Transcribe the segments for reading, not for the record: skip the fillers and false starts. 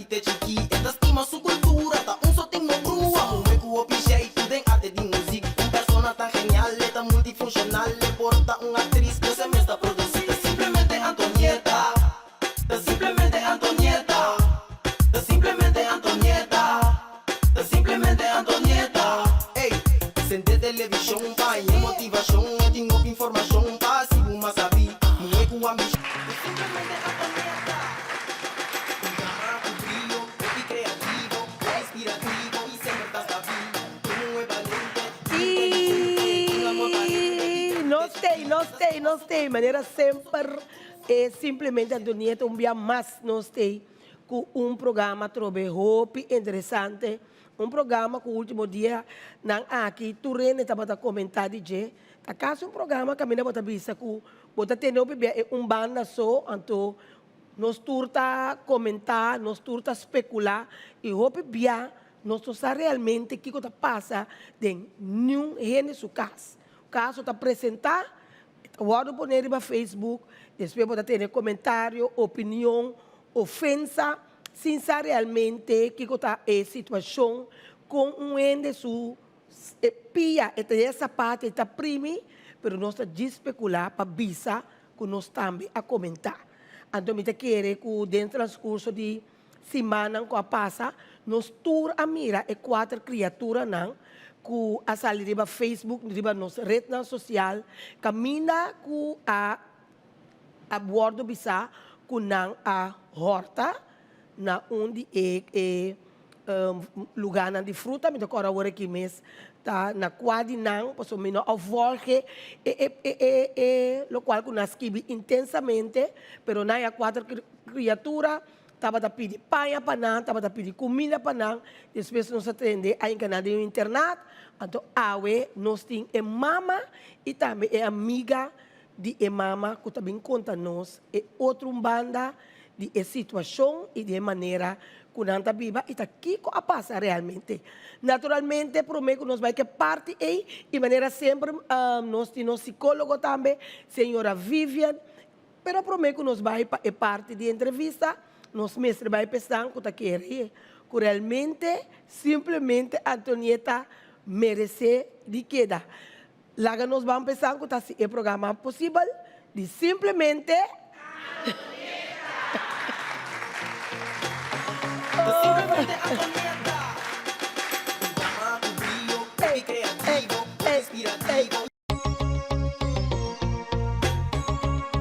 te chikí E ta stima su kultura, ta un so tin no brua Muhé ku hopi jeitu den arte di muzik Un persona tan genial, e ta multifunshonal E por ta un aktris, pero e mes ta produsí Ta simplemente Antonieta Ta simplemente Antonieta Ta simplemente Antonieta Ta simplemente Antonieta Ey, sende televishon pa haña motivashon E tin hopi informashon pa hasi bo mas sabí Muhé ku ambishon Ta simplemente Antonieta Un dama ku brio, hopi kreativo, hopi inspirativo i semper ta stabil Un muhé balente i inteligente Tin amor pa hende I nos tei, nos tei, nos tei Manera semper e simplemente Antonieta un bia mas nos tei ku un programa atrobe hopi interesante, un programa ku ultimo dia nan aki tur hende tabata komentá di dje. Ta kasi un programa kaminda bo ta bisa ku bo ta tende hopi bia e un banda so, anto nos tur ta komentá, nos tur ta spekulá i hopi bia nos no sa realmente kiko ta pasa den niun hende su kas. Kaso ta presentá E ta wòrdu poné riba Facebook, despues bo ta tene komentario, opinion, ofensa, sin sa realmente kiko ta e situashon, kon un hende su pia e ta e sapato e ta primi, pero nos ta djis spekulá pa bisa ku nos tambe a komentá. Anto mi ta kere ku den transkurso di Simannan ku a pasa, nos tur a mira e kuater kriaturanan ku a sali riba Facebook, riba nos retnan sosial, kaminda ku a a wòrdu bisá ku nan a hòrta na un di e e lugánan di fruta. Mi ta kòrda awor aki mes ta na kua di nan, pasobra mi no a vòlg e e e e lokual ku nan a skibi intensamente, pero nan e kuater Kriatura tabata pidi paña pa nan, tabata pidi kuminda pa nan, despues nos a tende a hinka nan den un internat, anto awe nos tin e mama i tambe e amiga di e mama ku ta bin konta nos e otro un banda di e situashon i di e manera ku nan ta biba i ta kiko a pasa realmente. Naturalmente promé ku nos bai ku e parti ei i manera semper nos tin nos sikólogo tambe, señora Vivian. Pero promé ku nos bai pa e parti di entrevista, nos mester bai pa esnan ku ta kere ku realmente simplemente Antonieta meresé di keda. Laga nos ban pa esnan ku ta hasi e programa posibel di simplemente Antonieta!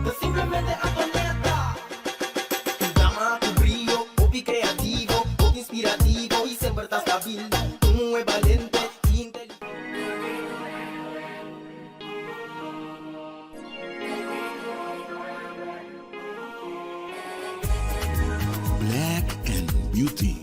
Ta simplemente Antonieta. Un dama ku brio, hopi kreativo, hopi inspirativo i semper ta stabil. Un muhé balente i inteligente. Black and Beauty.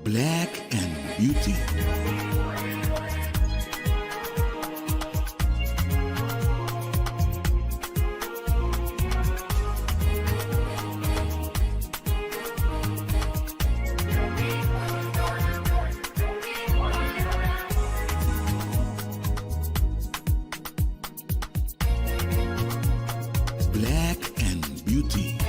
Black and Beauty. Black and Beauty.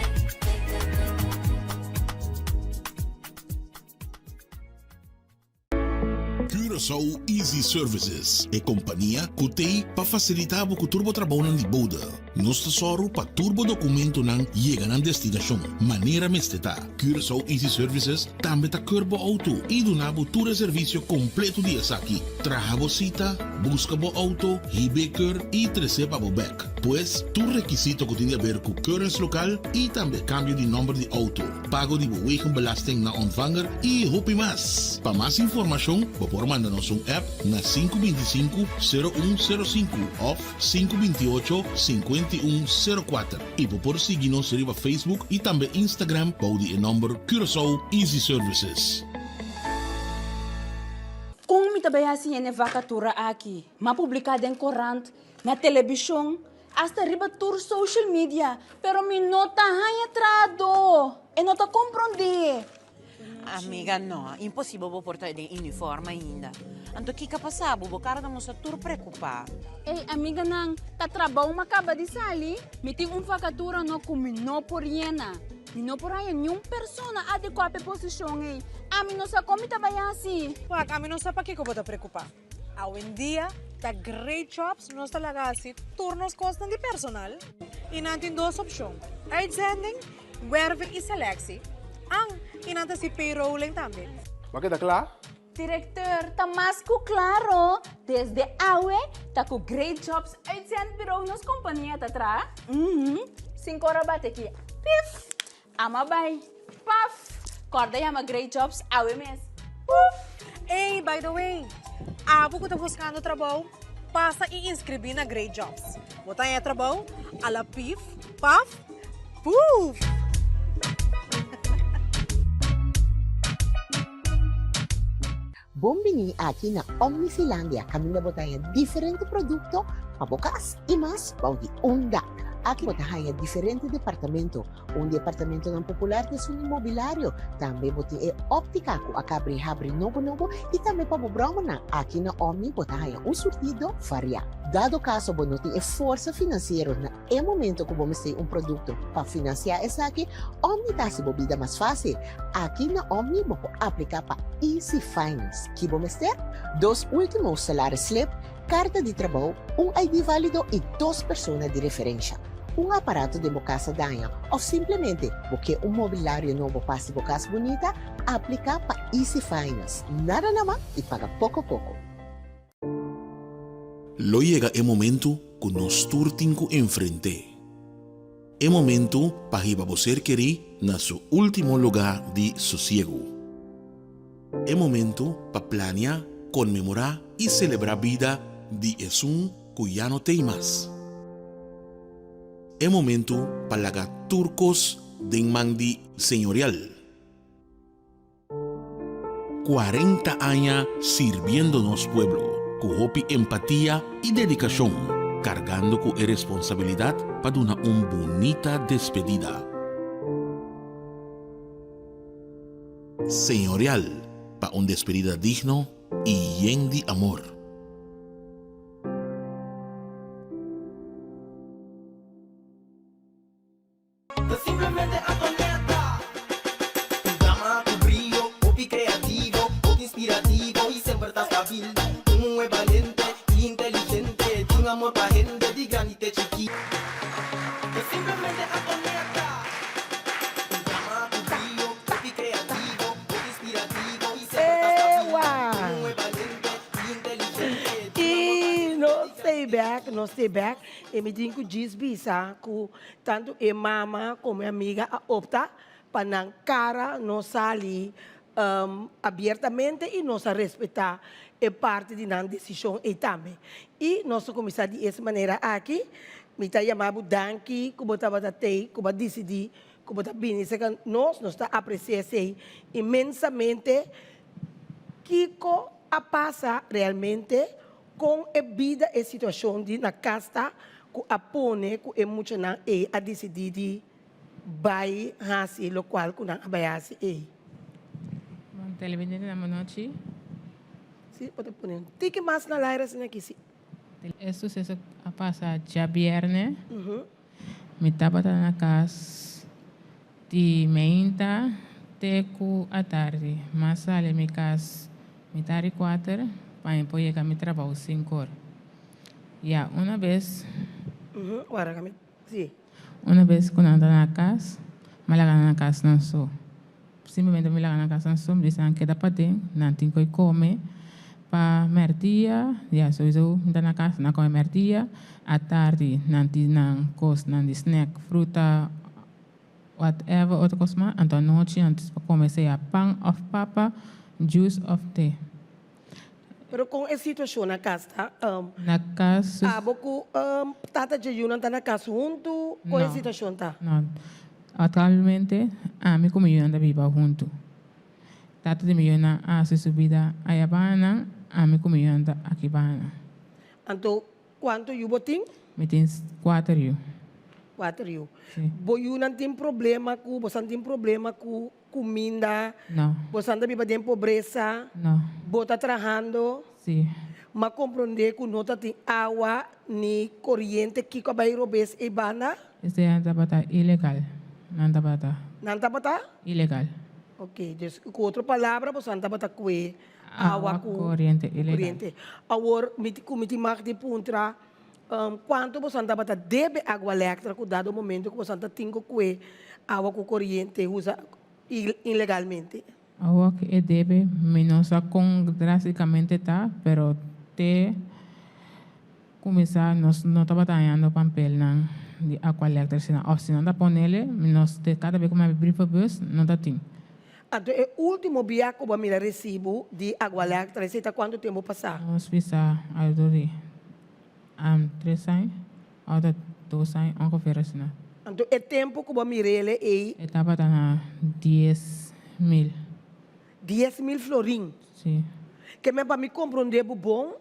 Curaçao Easy Services, e kompania ku t'ei pa fasilitá bo ku tur bo trabounan di bode. Nos ta sòru pa tur bo dokumentonan yega nan destinashon manera mester ta. Curaçao Easy Services tambe ta keur bo outo i duna bo tur e servisio kompleto di esaki, traha bo sita, buska bo outo, hib'é keur i tres'é pa bo bèk. Pues, tur rekisito ku tin di aber ku keuringslokaal i tambe kambio di nòmber di outo. pago di bo wegenbelasting na ontvanger y hopi mas. Pa mas informacion bo por manda nos un app na sinku 25 0 un 0 sinku of sinku 28 51 0 kuater y bo por sigui nos riba Facebook y tambe Instagram bou di e nomber Curaçao Easy Services. Kon mi ta bai hasi hende vakatura aki? M'a publiká den korant, na telebishon, Hasta riba tur social media, pero mi no ta haña trahadó. E no ta komprondé. Amiga, no. Imposibel bo por ta den uniform ainda. Anto kiko a pasa bo? Bo kara ta mustra tur preokupá. Ey, amiganan, ta trabou mi a kaba di sali. Mi tin un vakatura no ku mi no por yena. Mi no por haña niun persona adekuá pa e posishon ey. Ami no sa kon mi ta bai hasi. Wak, ami no sa pakiko bo ta preokupá. Awendia ta Great Jobs nos ta laga hasi tur nos kosnan di personal i nan tin dos opshon, uitzending, werving i selectie, an i nan ta hasi payrolling tambe. Bo a keda kla? Directeur, ta mas ku klaro, desde awe ta ku Great Jobs Uitzendbureau nos kompania ta traha. Uhum, sinku ora bate ki, pif! Ama bai. Paf! Kòrda yama Great Jobs awe mes. Puf! Ey, by the way, abo ku ta buskando trabou, pasa i inskribí na Great Jobs. Bo ta haña trabou a la pif, paf, puf! Bon bini aki na Omnifilandia kaminda bo ta haña diferente produkto pa bo kas i mas bou di un dak. Aki bo ta haña diferente departamento. Un di e apartamentonan popular ta esun di mobilario. Tambe bo tin e óptica ku a kabri habri nobo nobo i tambe pa bo bròmernan. Aki na Omni bo ta haña un surtido variá. Dado kaso bo no tin e forsa finansiero na e momento ku bo mester un produkto pa finansiá esaki, Omni ta hasi bo bida mas fásil. Aki na Omni bo por apliká pa Easy Finance. Ki bo mester? Dos último salaris slip, karta di trabou, un ID válido i dos persona di referensha. Un aparato den bo kas a daña òf simplemente bo ke un mobilario nobo pa hasi bo kas bunita? Apliká pa Easy Finance. Nada na man i paga poko poko. Lo yega e momentu ku nos tur tin ku enfrent'é. E momentu pa hiba bo ser kerí na su último lugá di sosiegu. E momentu pa plania, konmemorá i selebrá bida di esun ku ya no t'ei mas. E momentu pa laga tur kos den man di Señorial. 40 aña sirbiendo nos pueblo ku hopi empatia i dedikashon, kargando ku e responsabilidat pa duna un bunita despedida. Señorial pa un despedida digno i yen di amor. Ta simplemente Antonetta. Un dama ku brio, hopi kreativo, hopi inspirativo i semper ta stabil. Un muhé balente i inteligente, tin amor pa hende di grandi te chikí. Ta simplemente Antonetta. Un dama ku brio, hopi kreativo, hopi inspirativo i semper ta stabil. Ewa! Un muhé balente i inteligente, tin amor pa I hende nos di stay grandi te back, nos stay back. E mi tin ku djis bisa ku Tantu e mama komo e amiga a opta pa nan kara no sali abiertamente i nos a respetá e parti di nan desishon ei tambe. I nos a kuminsá di es manera aki, mi ta yama bo danki ku bo tabata tei, ku bo a disidí ku bo ta bini serka nos, nos ta apresiá esei inmensamente. Kiko a pasa realmente Kon e bida e situashon di na kas ta ku a pone ku e muchanan ei a disidí di bai hasi lokual ku nan a bai hasi ei? Bon televidente nan bonochi. Si, bo ta pone un tiki mas na laira asina aki si. E suseso a pasa djabierne. Mi tabata na kas di meinta te ku atardi. M'a sali mi kas mitar di kuater. pa mi por yega mi trabou sinkor. Ya una bes. Wara kami si. Una bes ku nan ta na kas, mi a laga nan na kas nan so. Simplemente mi laga nan kas nan so, mi bisa nan keda paden, nan tin ku kome pa mèrdia, ya souiso mi ta na kas nan kome mèrdia, atardi nan tin nan kosnan di snack, fruta, whatever otro kos mas, anto anochi nan tin pa kome sea pan òf papa, juice òf te. Pero kon e situashon na kas ta? Na kas. Abo ku tata dje yunan ta na kas huntu? Kon e situashon ta? No. Aktualmente ami ku mi yunan ta biba huntu. Tata di mi yunan a hasi su bida aya bana, ami ku mi yunan ta aki bana. Anto kuantu yu bo tin? Mi tin kuater yu. Kuater yu. Si. Bo yunan tin problema ku, bosan tin problema ku Kuminda. No. Bosan ta biba den pobresa. No. Bo ta trahando. Si. M'a komprondé ku no ta tin awa ni koriente. Kiko a bai robes ei banda? Esei nan tabata ilegal. Nan tabata. Nan tabata? Ilegal. Oké, dus ku otro palabra bosan tabata kue awa ku. Awa koriente ilegal. Koriente. Awor mi ku mi tin mag di puntra Kuantu boso tabata debe Agualectra ku dado momento ku boso ta tin ku kue awa ku koriente usa ilegalmente? Awa ku e debe mi no sa kon drasticamente ta pero te kuminsá nos no tabata hañando pampelnan di Aqualectra asina òf si nan ta ponele nos te kada bes ku mi a brievenbus no ta tin. Anto e ultimo bia ku bo a mira resibu di Agualectra esei ta kuantu tempu pasá? Nos bisa alrededor di tres aña òf ta dos aña ongeveer asina. Anto e tempu ku bo a mir'el ei? E tabata na 10,000. 10,000 florin? Si. Ke men pa mi komprondé bo bon,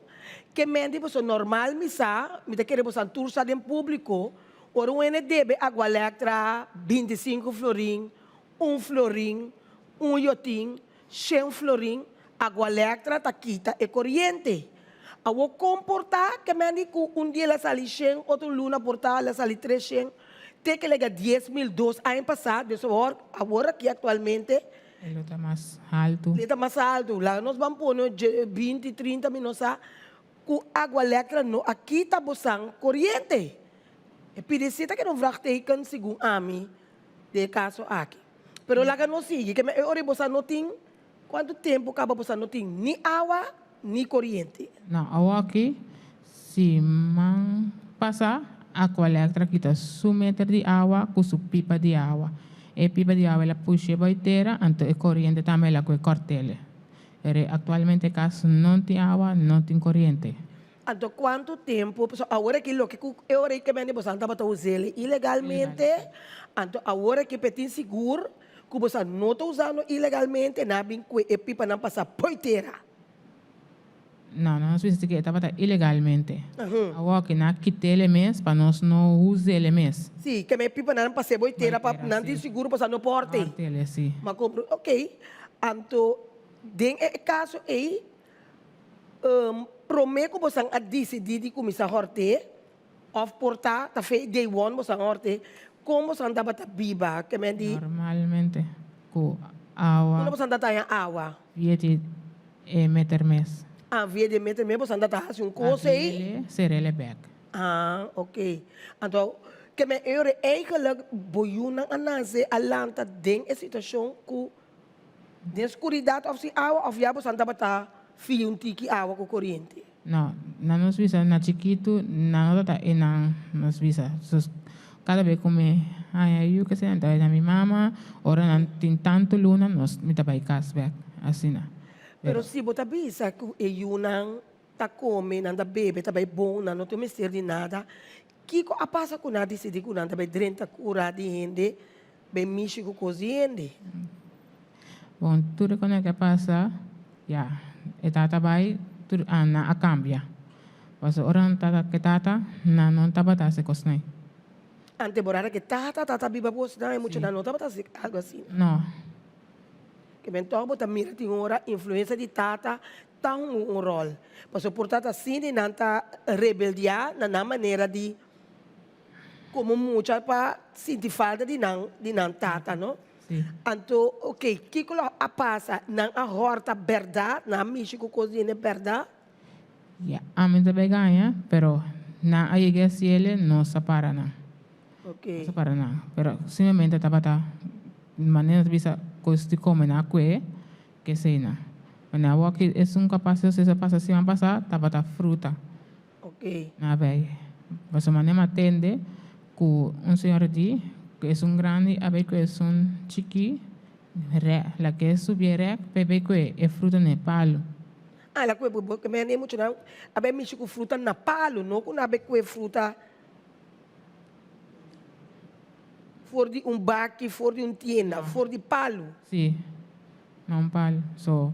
ke men di boso normal mi sa, mi ta kere boso tur sa den públiko, ora un hende debe Agualectra 25 florin, un florin, un yotin, shen florin, Agualectra ta kita e koriente. Awor kon por ta ke men di ku un dia el a sali shen, otro luna por ta el a sali tres shen, te ke lega 10,000 dos aña pasá, dus awor, awor aki aktualmente. E lo ta mas haltu. E ta mas haltu. Laga nos ban pone dje 20, 30 mi no sa, ku Agualectra no a kita bosan koriente. E pidi si ta keda un vraagteken segun ami den e kaso aki. Pero laga nos sigui, ke e ora bosan no tin Kuantu tempu kaba boso no tin ni awa ni koriente? No, awoki siman pasa Aqualectra kita su meter di awa ku su pipa di awa. E pipa di awa el a pushe bai tera, anto e koriente tambe el a kue kòrtele. Pero aktualmente kas no tin awa, no tin koriente. Anto kuantu tempu, pasobra awor aki loke ku e ora ei kemen di boso tabata us'el ilegalmente, anto awor aki pe tin sigur ku boso no ta usando ilegalmente, nan a bin kue e pipanan pasa poi tera. No, nos bisa ku e tabata ilegalmente. Awor aki nan a kit'el e mes pa nos no us'el e mes. Sí, kemen e pipanan pas'é boi tera pa nan tin sigur boso no por hort'é. Hort'el, sí. Ma kompro, ok, anto den e kaso ei Promé ku bosan a disidí di kuminsá hòrt'é, òf por ta ta fe day one bosan hòrt'é, kon bosan tabata biba? Ke men di. Normalmente ku awa. Unda bosan ta taña awa? Via di e meter mes. Ah, via di e meter mes bosan ta ta hasi un kos ei? Abriele, serele bèk. Ah, oké. Anto, ke men e ora eigenlijk bo yunan a nase, a lanta den e situashon ku. Den skuridat òf sin awa òf ya bosan tabata fia un tiki awa ku koriente? No, nan nos bisa na chikitu nan no tabata einan nos bisa. So kada bes ku mi haña yu ke sena mi ta bai na mi mama, ora nan tin tantu luna nos mi ta bai kas bèk asina. Pero si bo ta bisa ku e yunan ta kome, nan ta bebe, ta bai bon, nan no tin mester di nada, kiko a pasa ku nan a disidí ku nan ta bai drenta kura di hende Ben mishi ku kos di hende. Bon, tur e kone ke pasa, ya, e tata bai, tur a nan a kambia. Pasobra ora nan tata ke tata, nan no tabata hasi kosnan. An temporada ke tata tata biba kosnan, e muchanan no tabata hasi algu asina. No. Ke men tòg bo ta mira tin ora influensia di tata ta hunga un ròl. Pasobra por tata asina i nan ta rebeldiá na nan manera di. Como mucha pa sinti falta di nan di nan tata no. Sí. Anto ok kiko lo a pasa nan a horta berdad nan a mishi cu cos di hende berdad. Ya, ami ta bay gaña, pero nan a yega haciele, no sa para nan. No sa para nan. Pero simplemente tabata manera ta bisa cos di come nan a cue, kesey nan. Manera awor aki esun capaz suceso a pasa siman pasa, tabata fruta. Nan a bay. Pasobra manera mi a tende cu un señora di cu esun grandi a bay cu esun chiki rek, la ke subi e rek pa e bay cue e fruta na e palo. Ah, la kue bo ke mene muchanan a bai mishi ku fruta na palu, no ku nan a bai kue fruta for di un baki, for di un tienda, for di palu. Sí, na un palu. So,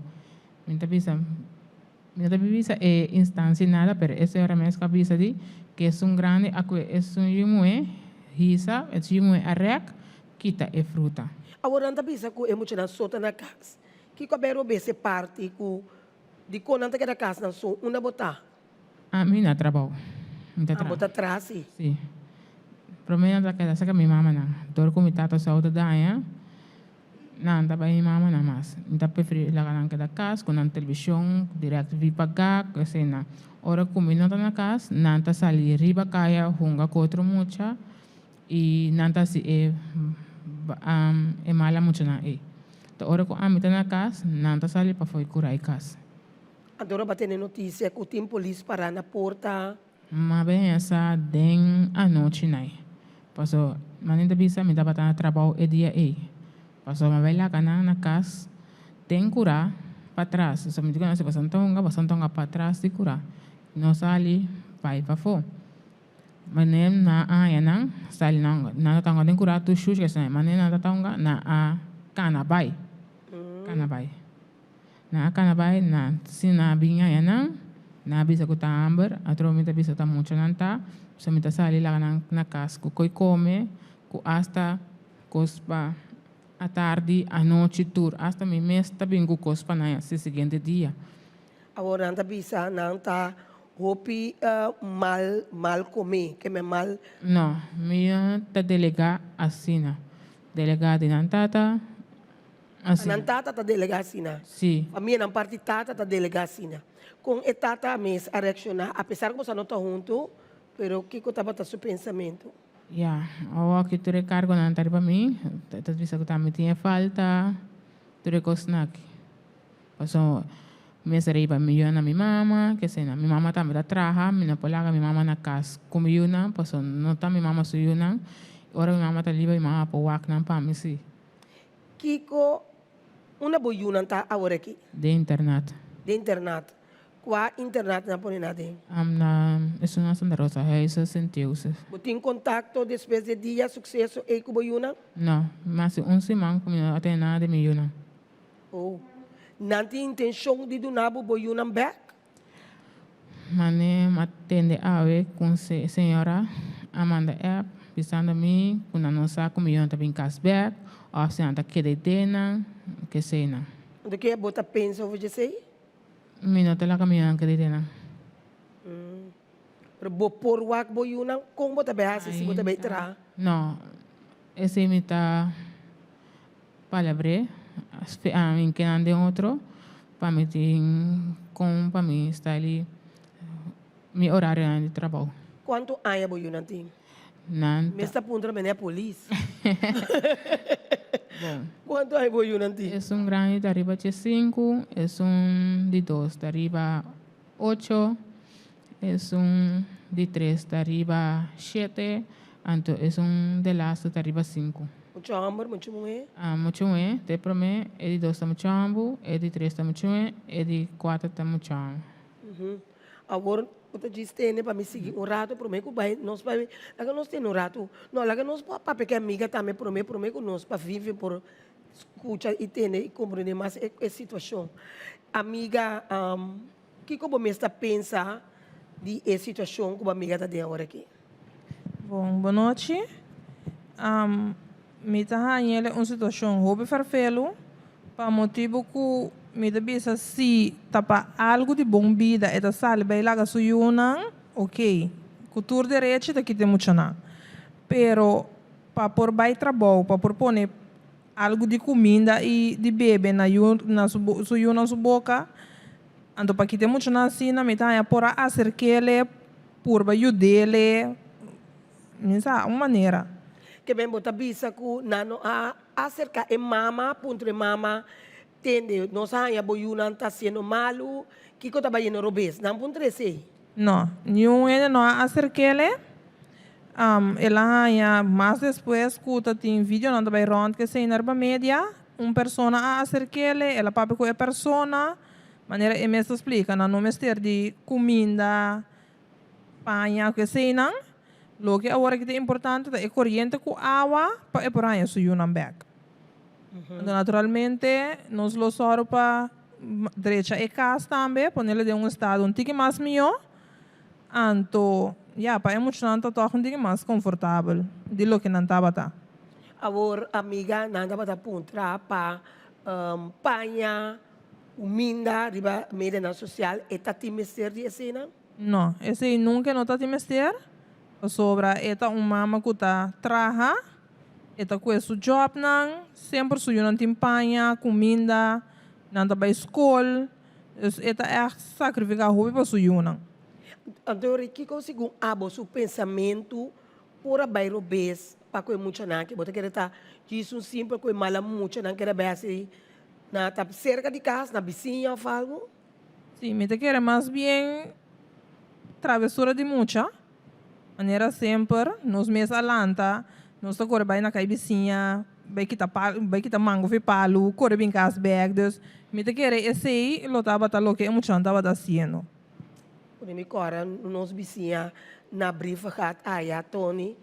mi ta bisa, mi no ta bisa e instancia nada, pero e señora mes ku a bisa di ku esun grandi a kue esun yu muhé hisa, esun yu muhé a rèk kita e fruta. Awor nan ta bisa ku e muchanan so ta na kas. Kiko a bai robes e parti ku dikon nan ta keda kas nan so? Unda bo ta? Ami na trabou. Mi ta Ah, bo traha. ta traha si? Si. Prome nan ta keda serka mi mamanan. Dor ku mi tata su auto daña, nan ta bai mi mamanan mas. Mi ta preferi laga nan keda kas ku nan televishon, direct TV pagá, ku esei nan. Ora ku mi no ta na kas, nan ta sali riba kaya hunga ku otro mucha I nan ta hasi e e mala muchanan ei. Ta ora ku ami ta na kas, nan ta sali pafó i kura e kas. Anto ora bo a tene notisia ku tin polis pará na porta? M'a ben sa den anochi nai. Paso mane ta bisa mi tabata na trabou e dia ei. Paso m'a bai laga nan na kas den kurá patras. So mi di ku nan si boso ta hunga, boso ta hunga patras di kurá. No sali bai pafó. Mane na a haña nan sali nan nan ta taunga den kura tur shush kese mane nan ta taunga nan a kana bai kana bai nan a kana bai nan si nan a bin haña nan nan a bisa ku ta hamber atrobe mi ta bisa ta mucha nan ta so mi ta sali laga nan na kas ku koi kome ku asta kos pa atardi anochi tur asta mi mes ta bin ku kos pa nan si siguiente dia. Awor nan ta bisa nan ta hopi mal mal comé, ke men mal. No, mi no ta delegá asina. Delegá di nan tata asina. Nan tata ta delegá asina? Sí. Famia nan parti tata ta delegá asina. Kon e tata mes a reakshoná apesar ku boso no ta huntu, pero kiko tabata su pensamentu? Ya, awor ki tur e kargonan ta riba mi, ta bisa ku ta mi tin e falta, tur e kosnan aki. Paso mi mester a hiba mi yunan na mi mama, kesena. Mi mama tambe ta traha, mi no por laga mi mama na kas ku mi yunan, paso no ta mi mama su yunan. Ora mi mama ta liber, mi mama por wak nan pa mi si. Kiko unda bo yunan ta aworaki? Den internat. Den internat. Kua internat nan pone nan aden? Na esun na Santa Rosa, Huize Sint Josef. Bo tin kontakto despues di e dia sukseso ei ku bo yunan? No, mi hasi un siman ku mi no a tene nada di mi yunan. Oh. Nan tin intencion di duna bo bo yunan bek? Mane m'a tende awe cu un señora a manda app bisando mi cu nan no sa cu mi yunan ta bin cas bek of si nan ta keda e denan, kesey nan. Anto ke bo ta pensa over djesey? Mi no ta laga mi yunan keda e denan. Pero bo por wak bo yunan? Con bo ta bay haci si bo ta bay traha? No, esey mi ta. Palabr'é, mi kenan den otro pa mi tin kon pa mi style mi orarionan di trabou. Kuantu aña bo yunan tin? Nan ta. Mi esta puntra mene a polis. Bon. Kuantu aña bo yunan tin? Esun grandi ta riba diesinku, esun di dos ta riba ocho, esun di tres ta riba shete, anto esun delaste ta riba sinku. Muchu hòmber, muchu muhé? Muchu muhé. Ta e promé, e di dos ta muchu hòmber, e di tres ta muchu muhé, e di kuater ta muchu hòmber. Awor, bo ta djis tene pa mi sigui un ratu promé ku bai nos bai laga nos tene un ratu no laga nos papia ku e amiga tambe promé promé ku nos pa vivi por skucha i tende i komprendé mas e situashon. Amiga, kiko bo mes ta pensa di e situashon ku bo amiga ta den awor aki? Bon, bonochi. Mi ta haña el un situashon hopi ferfelu pa motibu ku mi ta bisa si ta pa algu di bon bida e ta sali bai laga su yunan, ok, ku tur derechi ta kita e muchanan. Pero pa por bai trabou, pa por pone algu di kuminda i di bebe na yu na su su yunan su boka. Anto pa kita e muchanan asina mi ta haña por a aserk'ele, purba yud'ele, mi sa, un manera. Ke men bo ta bisa ku nan no a aserká e mama, puntra e mama, Tende, nos a haña bo yunan ta hasiendo malu, kiko ta bayendo robes? Nan puntra esei. No, niun hende no a aserk'ele. El a haña mas despues ku ta tin videonan ta bai rònt ku esei na riba media, un persona a aserk'ele, el a papia ku e persona, manera e mes ta splika, nan no mester di kuminda, paña ku eseinan. Loke awor aki ta importante ta e koriente ku awa pa e por haña su yunan bèk. Anto naturalmente nos lo sòru pa drecha e kas tambe, ponele den un estado un tiki mas mihó. Anto, ya, pa e muchanan ta tòg un tiki mas konfortabel di loke nan tabata. Awor, amiga, nan tabata puntra pa paña, kuminda riba medianan sosial, e ta tin mester di eseinan? No, esei nunca no ta tin mester, pasobra e ta un mama cu ta traha, e ta cue su jobnan, semper su yunan tin paña, cuminda, nan ta bay scol, dus e ta echt sacrifica hopi pa su yunan. Anto Ricky, segun abo su pensamentu por a bay robes pa cu e muchanan aki? Bo ta kere ta djis un simpel cu e mala muchanan kere bay haci na ta cerca di cas, na bisiña of algo? Sí, mi ta kere mas bien travesura di mucha. Manera semper, nos mes a lanta, nos ta kore bai na kai bisiña, bai kita palu, bai kita mango fi palu, kore bin kas bek. Dus, mi ta kere esei lo tabata loke e muchanan tabata hasiendo. Pone mi kòrda nos bisiña na Brievengat aya, Tony,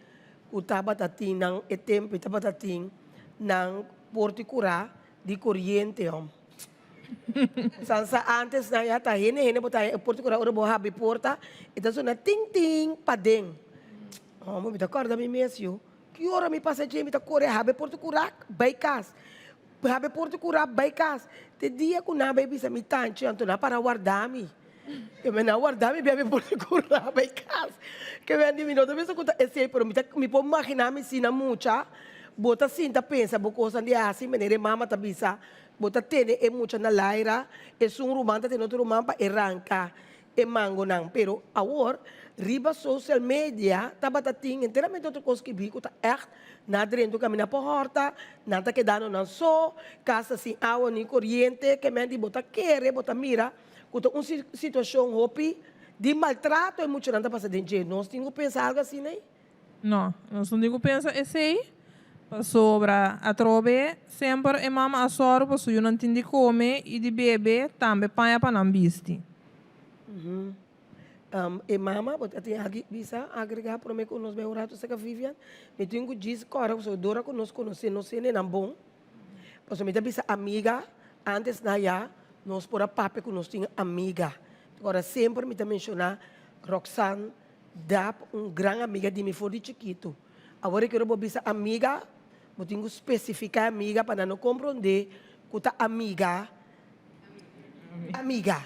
ku tabata tin nan e tempu tabata tin nan porti kurá di koriente, hòm. Sansa antes nan ya ta hende hende bo ta e porta kura ora bo habri porta e ta sona tin tin paden. Homber mi ta korda mi mes yo ki ora mi pasa dje mi ta kore habri porta kura bai kas habri porta kura bai kas te dia ku nan bai bisa mi tanchi anto nan para warda mi ke men nan warda mi bia mi porta kura bai kas ke men di mi no ta bisa ku ta esei pero mi ta mi por magina mi si nan mucha bo ta sinta pensa bo kosnan di hasi manera e mama ta bisa Bo ta tene e mucha na laira, esun ruman ta tene otro ruman pa e ranka e mangonan. Pero awor riba social media tabata tin enteramente otro kos skibí ku ta ègt na drento kaminda pa hòrta, nan ta kedando nan so, kas ta sin awa ni koriente, ke men di bo ta kere, bo ta mira ku ta un situashon hopi di maltrato e muchanan ta pasa den dje. Nos tin ku pensa algu asina ei? No, nos no tin ku pensa esei, pasobra atrobe semper e mama a sòru pa su yunan tin di kome i di bebe, tambe paña pa nan bisti. E mama, bo ta tin algu bisa, agregá promé ku nos bai un ratu serka Vivian? Mi tin ku djis kòrda pasobra dora ku nos konosé nos hendenan bon, pasobra mi ta bisa amiga, antes na ya nos por a papia ku nos tin amiga. Ora semper mi ta menshoná Roxanne Dap un gran amiga di mi for di chikitu. Awor e kero bo bisa amiga, bo tin ku spesifiká amiga pa nan no komprondé ku ta amiga, amiga.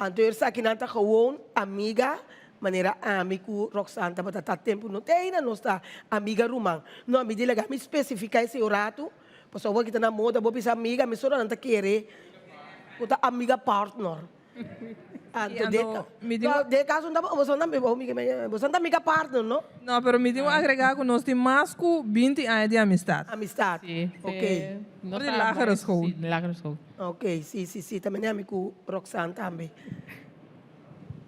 Anto esakinan ta gewoon amiga manera ami ku Roxanne tabata ta tempu no te aina nos ta amiga ruman. No, mi di laga mi spesifiká esei un ratu, pasobra awor ki ta na moda bo bisa amiga, mesora nan ta kere ku ta amiga partner. Anto de mi tin de caso nta boso nta boso nta mica partner no? No, pero mi tin ku agrega ku nos tin mas ku binti aña di amistad. Amistad, Sí, ok. No For di lagere school. Sí, lagere school. Ok, sí, sí, sí, ta mene ami ku Roxanne tambe.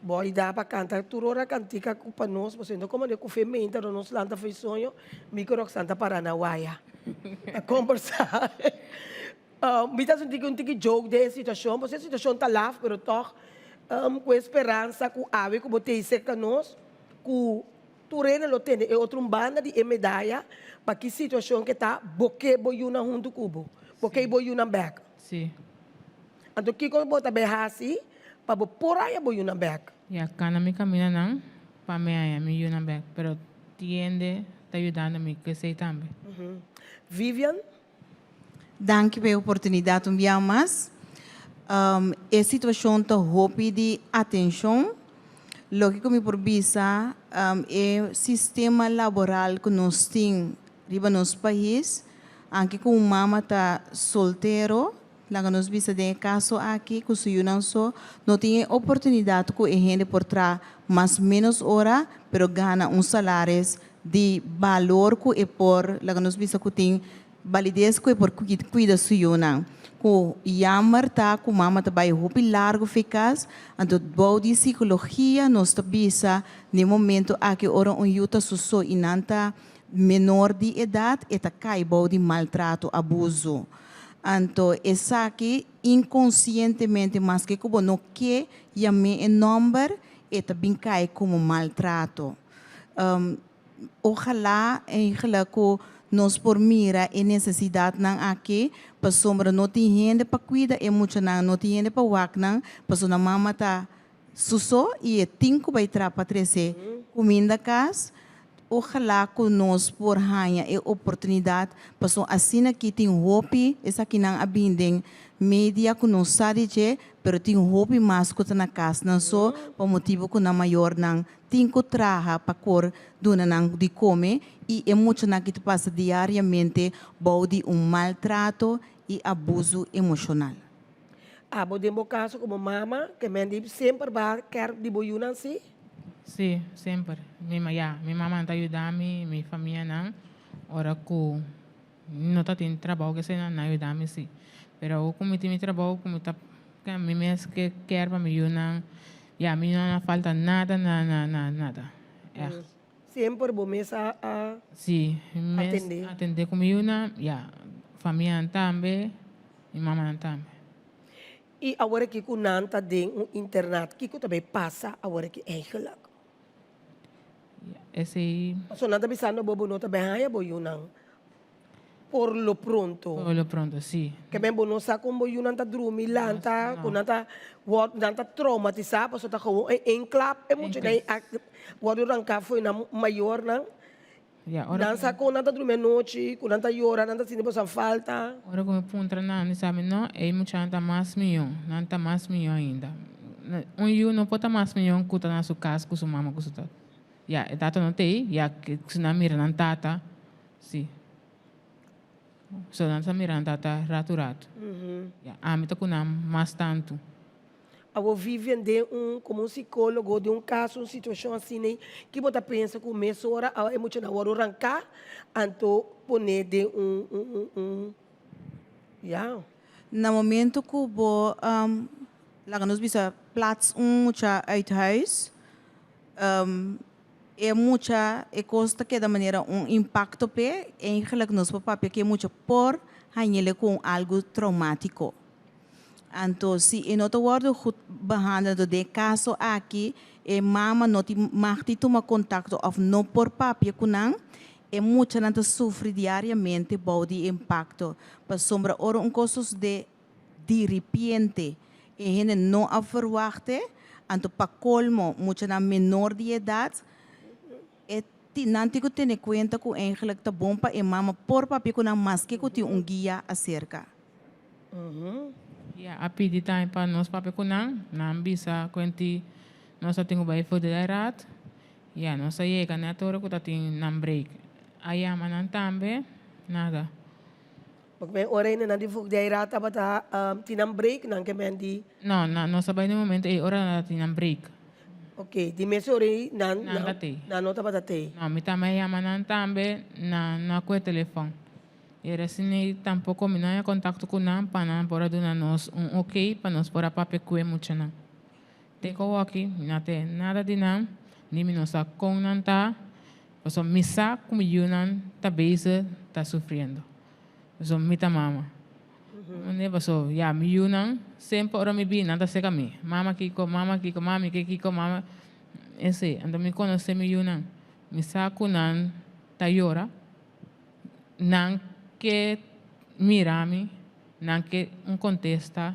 Bo a da pa kanta tur ora kantika ku pa nos, pasobra no komo de ku fe meinta no nos lanta for soño, mi ku Roxanne ta para na waya ta kombersá. Mi ta sinti ku un tiki joke den e situashon, pasobra e situashon ta laf, pero tòg ku e speransa ku awe ku bo tei serka nos, ku tur hende lo tene e otro un banda di e medaya pa ki situashon ke ta, bo ke bo yunan huntu ku bo, bo ke bo yunan bèk. Sí. Anto kiko bo ta bai hasi pa bo por haña bo yunan bèk? Ya, kana mi kamindanan pa mi haña mi yunan bèk, pero tiende ta yudando mi ku esei tambe. Vivian? Danki pa e oportunidat un bia mas. E situashon ta hopi di atenshon. Loke ku mi por bisa, e sistema laboral ku nos tin riba nos pais, anke ku un mama ta soltero, laga nos bisa den e kaso aki ku su yunan so, no tin e oportunidat ku e hende por traha mas ménos ora pero gana un salaris di balor ku e por, laga nos bisa ku tin balides ku e por kuida su yunan. Ku yammer ta ku mama ta bai hopi largu fi kas, anto bou di sikologia nos ta bisa den momento aki ora un yu ta su so i nan ta menor di edat e ta kai bou di maltrato, abuso. Anto esaki inkonsientemente maske ku bo no ke yam'é e nòmber e ta bin kai komo maltrato. Ojalá eigenlijk ku nos por mira e nesesidatnan aki, pasobra no tin hende pa kuida e muchanan, no tin hende pa wak nan, pasobra nan mama ta su so i e tin ku bai traha pa trese kuminda kas. Ojalá ku nos por haña e oportunidat, pasobra asina aki tin hopi esakinan a bin den media ku nos sa di dje, pero tin hopi mas ku ta na kasnan so pa motibu ku nan mayornan tin ku traha pa kor duna nan di kome i e muchanan ki ta pasa diariamente bou di un maltrato i abusu emoshonal. Abo den bo kaso komo mama ke men di semper ba kèr di bo yunan si? Si, semper. Mi ma ya, mi mamanan ta yuda mi, mi famianan ora ku no ta tin trabou kese nan, nan yuda mi si. Pero awor ku mi tin mi trabou ku mi ta mi mes ke kèr pa mi yunan, ya mi no a falta nada nada nada nada, ègt. Semper bo mes a a Si, mi mes atendé. atendé ku mi yunan, ya, famianan tambe, mi mamanan tambe. I awor aki ku nan ta den un internat, kiko ta bay pasa awor aki eigenlijk? Ya, esei. Pasobra nan ta bisando bo, bo no ta bay haña bo yunan por lo pronto. Por lo pronto, si. Ke men bo no sa kon bo yunan ta drumi, lanta, ku nan ta wòrdu, nan ta traumatisá pasobra ta gewoon e één klap e muchanan a wòrdu ranká fo'i nan mayornan. Ya, ora Nan ku. sa kon nan ta drumi anochi, ku nan ta yora, nan ta sinti boso a falta. Ora ku mi puntra nan, mi sabi no, ei muchanan ta mas mihó, nan ta mas mihó ainda. Un yu no por ta mas mihó ku ta na su kas ku su mama ku su tata. Ya, e tata no ta ei, ya si nan mira nan tata, Si. So nan ta mira nan tata ratu ratu. Ya, ami ta ku nan mas tantu. Awor Vivian den un komo un sikólogo den un kaso un situashon asina ei ki bo ta pensa ku mesora a e muchanan wòrdu ranká anto pon'é den un un un un ya. Na momento ku bo laga nos bisa plats un mucha uit huis E mucha e kos ta keda manera un impakto p'e, eigenlijk nos por papia ku e mucha por hañ'ele ku un algu traumatiko. Anto si e no ta wòrdu goed behandel anto den e kaso aki e mama no tin mag di tuma kontakto òf no por papia ku nan, e muchanan ta sufri diariamente bou di e impakto. Pasobra ora un kos sosodé di ripiente e hende no a verwachtte, anto pa colmo muchanan menor di edad, e nan tin cu tene cuenta cu eigenlijk ta bon pa e mama por papia cu nan maske cu tin un guia acerca. Ya a pidi tambe pa nos papia cu nan, nan bisa cuenti nos a tin cu bay for di raad, ya nos a yega net ora cu ta tin nan break, a yama nan tambe, nada. Porque men ora hende nan di voogdijraad tabata tin nan break nan ke men di. No, nan no sa bai den momento ei ora nan ta tin nan break. Ok, di mes ora ei nan Nan ta tei. nan no tabata tei. No, mi tambe a yama nan tambe, nan no a kohe telefon. I recién ei tampoco mi no haña contacto cu nan pa nan por a duna nos un ok pa nos por a papia cu e muchanan. Te cu awoki mi no a tene nada di nan, ni mi no sa con nan ta, pasobra mi sa cu mi yunan ta bezig ta sufriendo. Pasobra mi ta mama. Mane pasobra ya mi yunan semper ora mi bini nan ta seka mi, mama kiko, mama kiko, mami ke kiko, mama esei. Anto mi conoce mi yunan, mi sa cu nan ta yora, nan ke mira mi, nan ke un contesta.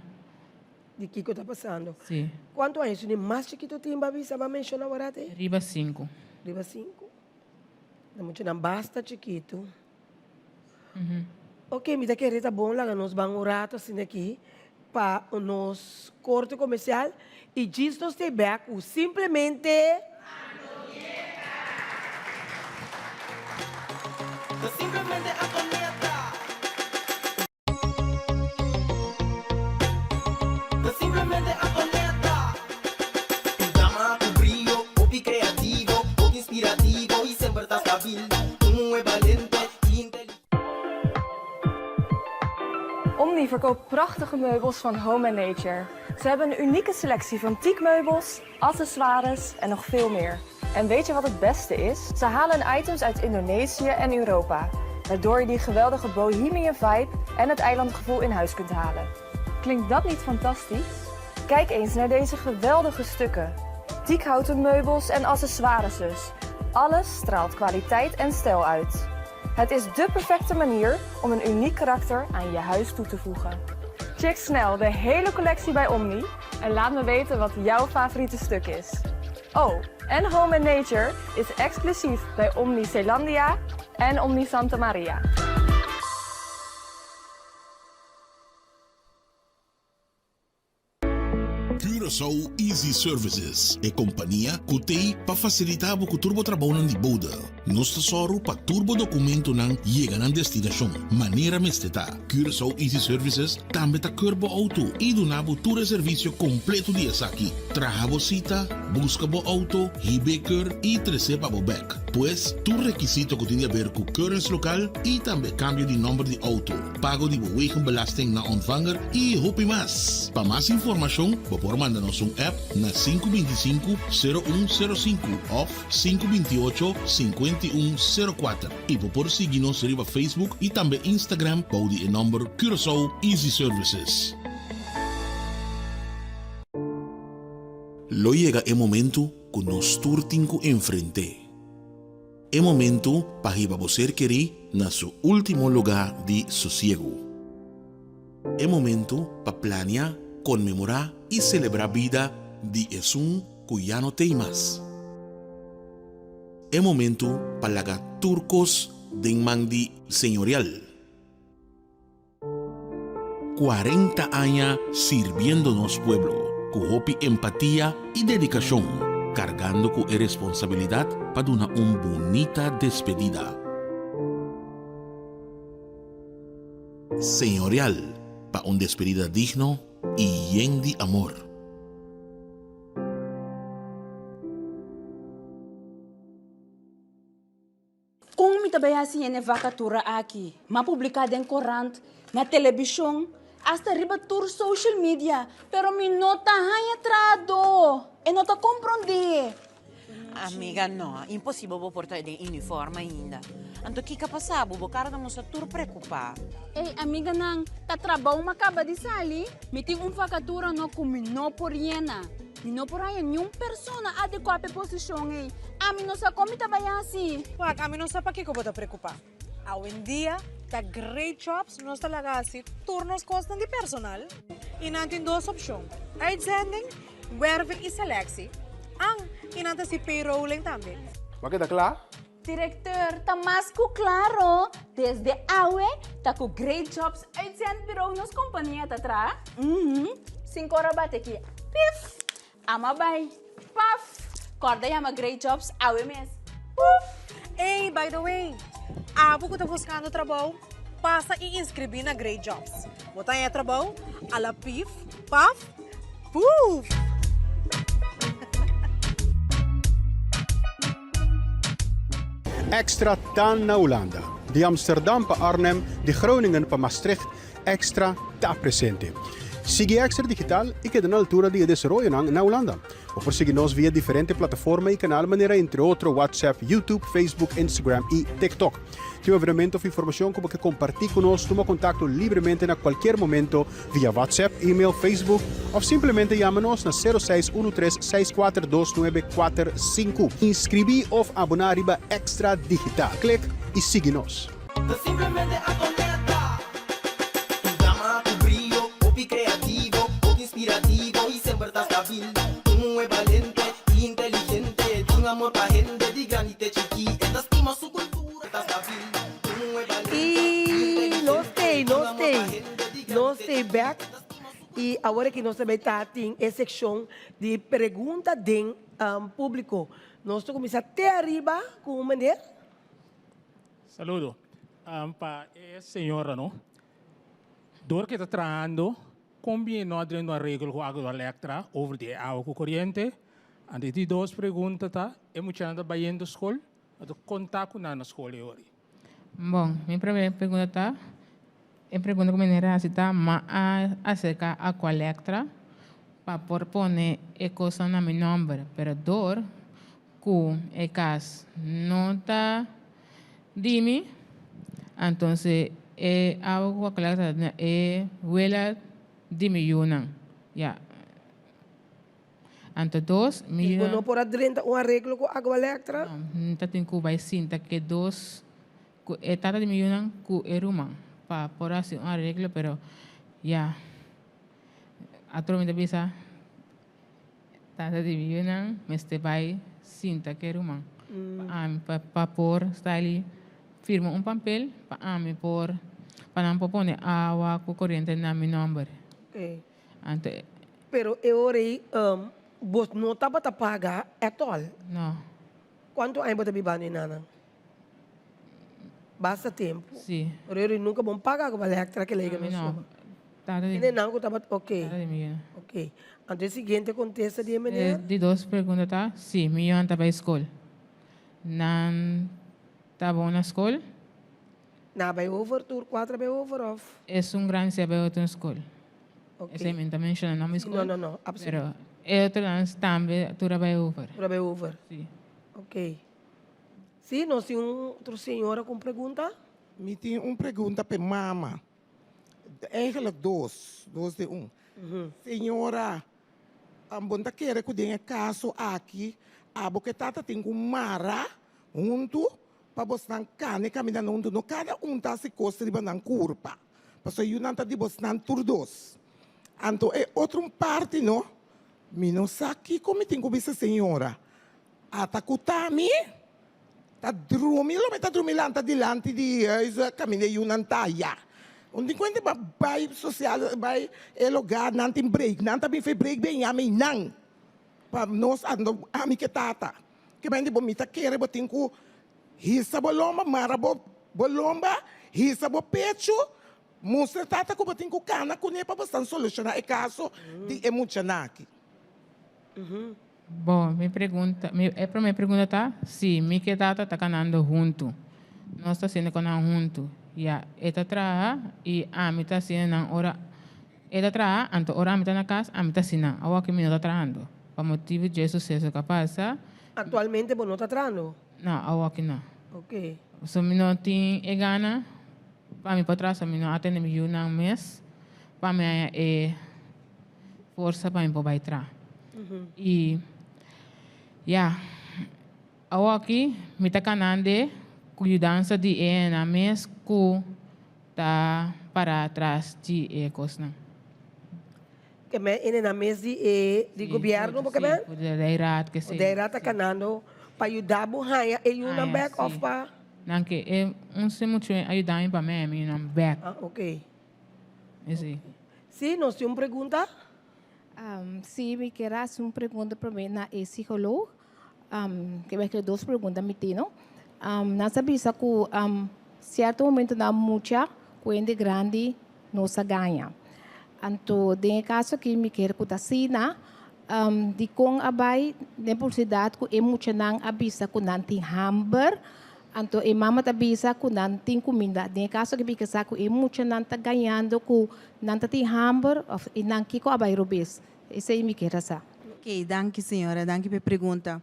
Di kiko ta pasando. Sí. Kuantu aña su ni mas chikito tin ba bisa ba menshona aworat ei? Riba sinku. Riba sinku. Ta muchanan basta chikitu. Ok, mi ta kere ta bon laga nos ban un rato asina aki pa nos korte komersial i djis nos stay bek ku simplemente. Antonieta! Ta simplemente Antonieta! verkoopt prachtige meubels van Home Nature. Ze hebben een unieke selectie van teakmeubels, accessoires en nog veel meer. En weet je wat het beste is? Ze halen items uit Indonesië en Europa. Waardoor je die geweldige bohemian vibe en het eilandgevoel in huis kunt halen. Klinkt dat niet fantastisch? Kijk eens naar deze geweldige stukken. Teakhouten meubels en accessoires dus. Alles straalt kwaliteit en stijl uit. Het is dé perfecte manier om een uniek karakter aan je huis toe te voegen. Check snel de hele collectie bij Omni en laat me weten wat jouw favoriete stuk is. Oh, en Home Nature is exclusief bij Omni Zeelandia en Omni Santa Maria. Curaçao Easy Services, e kompania ku t'ei pa fasilitá bo ku tur bo trabounan di bode. Nos ta sòru pa tur bo dokumentonan yega nan destinashon manera mester ta. Curaçao Easy Services tambe ta keur bo outo i duna bo tur e servisio kompleto di esaki, traha bo sita, buska bo outo, hib'é keur i tres'é pa bo bèk. Pues, tur rekisito ku tin di aber ku keuringslokaal i tambe kambio di nòmber di outo. pago di bo wegenbelasting na ontvanger y hopi mas. Pa mas informacion bo por manda nos un app na 525 0105 of 528 5104 y bo por sigui nos riba Facebook y tambe Instagram bou di e nomber Curaçao Easy Services. Lo yega e momento cu nos tur tin cu enfrente. E momentu pa hiba bo ser kerí na su último lugá di sosiegu. E momentu pa plania, konmemorá i selebrá bida di esun ku ya no t'ei mas. E momentu pa laga tur kos den man di Señorial. 40 aña sirbiendo nos pueblo ku hopi empatia i dedikashon, kargando ku e responsabilidat pa duna un bunita despedida. Señorial pa un despedida digno i yen di amor. Kon mi ta bai hasi hende vakatura aki? M'a publiká den korant, na telebishon, asta riba tur social media, pero mi no ta haña trahadó. E no ta komprondé. Amiga, no, imposibel bo por ta den uniform ainda. Anto kiko a pasa bo? Bo kara ta mustra tur preokupá. Ey, amiganan, ta trabou m'a kaba di sali. Mi tin un vakatura no ku mi no por yena. Mi no por haña niun persona adekuá pa e posishon ei. Ami no sa kon mi ta bai hasi. Wak, ami no sa pakiko bo ta preokupá. Awendia ta Great Jobs nos ta laga hasi tur nos kosnan di personal i nan tin dos opshon, uitzending, werving i selectie. An, i nan ta hasi payrolling tambe. Bo a keda kla? Directeur, ta mas cu claro, desde awe ta cu Great Jobs Uitzendbureau nos compania ta traha. Uhum, cinco ora bate aki, pif! Ama bay, paf! Corda yama Great Jobs awe mes, puf! Ey, by the way, abo cu ta buscando trabou, pasa y inscribi na Great Jobs. Bo ta haña trabou a la pif, paf, puf! Extra ta na Hulanda. Di Amsterdam pa Arnhem, di Groningen pa Maastricht, Extra ta presente. Sigui Extra Digital i keda na altura di e desaroyonan na Hulanda. Bo por sigui nos via diferente plataforma i kanal manera entre otro WhatsApp, YouTube, Facebook, Instagram i TikTok. Tin un evenemento of informacion cu bo ke comparti cu nos, tuma contacto libremente na cualkier momento via WhatsApp, email, Facebook of simplemente yama nos na sero seis uno tres seis kuater dos nuebe kuater sinku. Inscribi of abona riba Extra Digital. Click y sigui nos. Ta simplemente Antonetta. Un dama cu brio, hopi creativo, hopi inspirativo y semper ta stabil. Un muhe balente y inteligente, tin amor pa hende di grandi te chiki. E ta stima su cultura, ta stabil. Un muhe balente y Y nos inteligente, t'ei, tin nos amor pa t'ei, hende di grandi nos te t'ei chiki. bek. E ta stima su Y awor aki nos ta bay ta tin e seccion di pregunta den publico. Nos ta cuminsa te ariba cu un meneer. Saludo. Pa e señora no, dor ke ta trahando, kon bien no a drenta un areglo ku Agua Electra over di e awa ku koriente? Anto e di dos pregunta ta, e muchanan ta bayendo skol? Anto kon ta ku nan na skol e ora? Bon, mi prome pregunta ta. E pregunta ku meneer a hasi ta, Ma a aserká Aqualectra pa por pone e kosnan na mi nòmber, pero dor ku e kas no ta di mi, antonse e awa ku Aqualectra ta na e wela di mi yunan. Ya. Anto dos, mi I bo no por a drenta un areglo ku Aqualectra? No, mi ta tin ku bai sinta ke dos Ku e tata di mi yunan ku e ruman pa por hasi un areglo pero ya atro mi ta bisa tata di mi yunan mester bai sinta ku e ruman pa ami pa por stali firma un papel pa ami por pa nan por pone awa ku koriente na mi nomber. Anto e. Pero e ora ei bo no tabata paga at all? No. Kuantu aña bo ta bibando ei nanan? Basta tempu. Sí. Pero eri nunca bon paga ku Electra ke lei no. No. Tata di. Ene nan ku tabat ok. Tata di mi. Ok. Anto e siguiente kontesta di e meneer? Di dos pregunta ta, si, mi yonan ta bai skol. Nan ta bon na skol? Nan a bai over tur kuater a bai over of? Esun grandi si a bai otro skol. Ok. Esei mi no ta menshona nomber di skol. No, no, no, absoluto. Pero e otronan tambe tur a bai over. Tur a bai over. Si. Ok. Sí, nos tin un otro señora cu un pregunta. Mi tin un pregunta p'e mama. Eigenlijk dos, dos den un. Señora, bo no ta kere ku den e kaso aki abo ku e tata tin ku mara huntu pa bosnan kana e kaminda huntu? No kada un ta hasi kos riba nan kurpa, pasobra yunan ta di bosnan tur dos. Anto e otro un parti no, mi no sa kiko mi tin ku bisa señora. Ata ku ta mi ta drumi lo mi ta drumi lanta dilanti di huis kaminda e yunan ta ya. Un tin kuenta pa bai sosial bai e logar nan tin break nan ta bin fe break ben yama einan pa nos ando ami ke tata ke men di bo mi ta kere bo tin ku hisa bo lomba mara bo bo lomba hisa bo pechu mustra tata ku bo tin ku kana kune pa bo san solushona e kaso di e muchanan aki. Bo, mi pregunta, mi, e prome pregunta ta si mi ke tata ta kanando huntu. Nos ta hasiendo konan huntu. Ya, e ta traha i ami ta hasiendo nan ora e ta traha, anto ora ami ta na kas, ami ta hasi nan. Awor mi no ta trahando pa motibu dje suseso ku a pasa. Aktualmente bo no ta trahando? No, awor no. Oke. So mi no tin e gana pa mi por traha, so mi no atende mi yunan mes pa mi haña e. Forsa pa mi por bai tra. I ya, awoki mi ta kanande ku yudansa di e hendenan mes ku ta para tras di e kosnan. Ke men hendenan mes di e di gobièrnu bo ke men? Si, ku di Dijraad ke si. Dijraad ta kanando pa yuda bo haña e yunan bèk òf pa? Nan ke e un si muchu a yuda mi pa mi haña mi yunan bèk. Ah, oke. Esei. Sí, nos tin un pregunta? Sí, mi kier hasi un pregunta promé na e psicoloog. Ke bai kere dos pregunta mi tin, no? Nan sa bisa ku sierto momentonan mucha ku hende grandi no sa gaña. Anto den e kaso aki mi kier ku ta asina, dikon a bai den publisidat ku e muchanan a bisa ku nan tin hamber Anto e mama ta bisa ku nan tin kuminda. Den e kaso aki mi sa ku e muchanan ta gañando ku nan ta tin hamber òf e nan kiko a bai robes. Esei mi kier a sa. Ok, danki señora, danki pa e pregunta.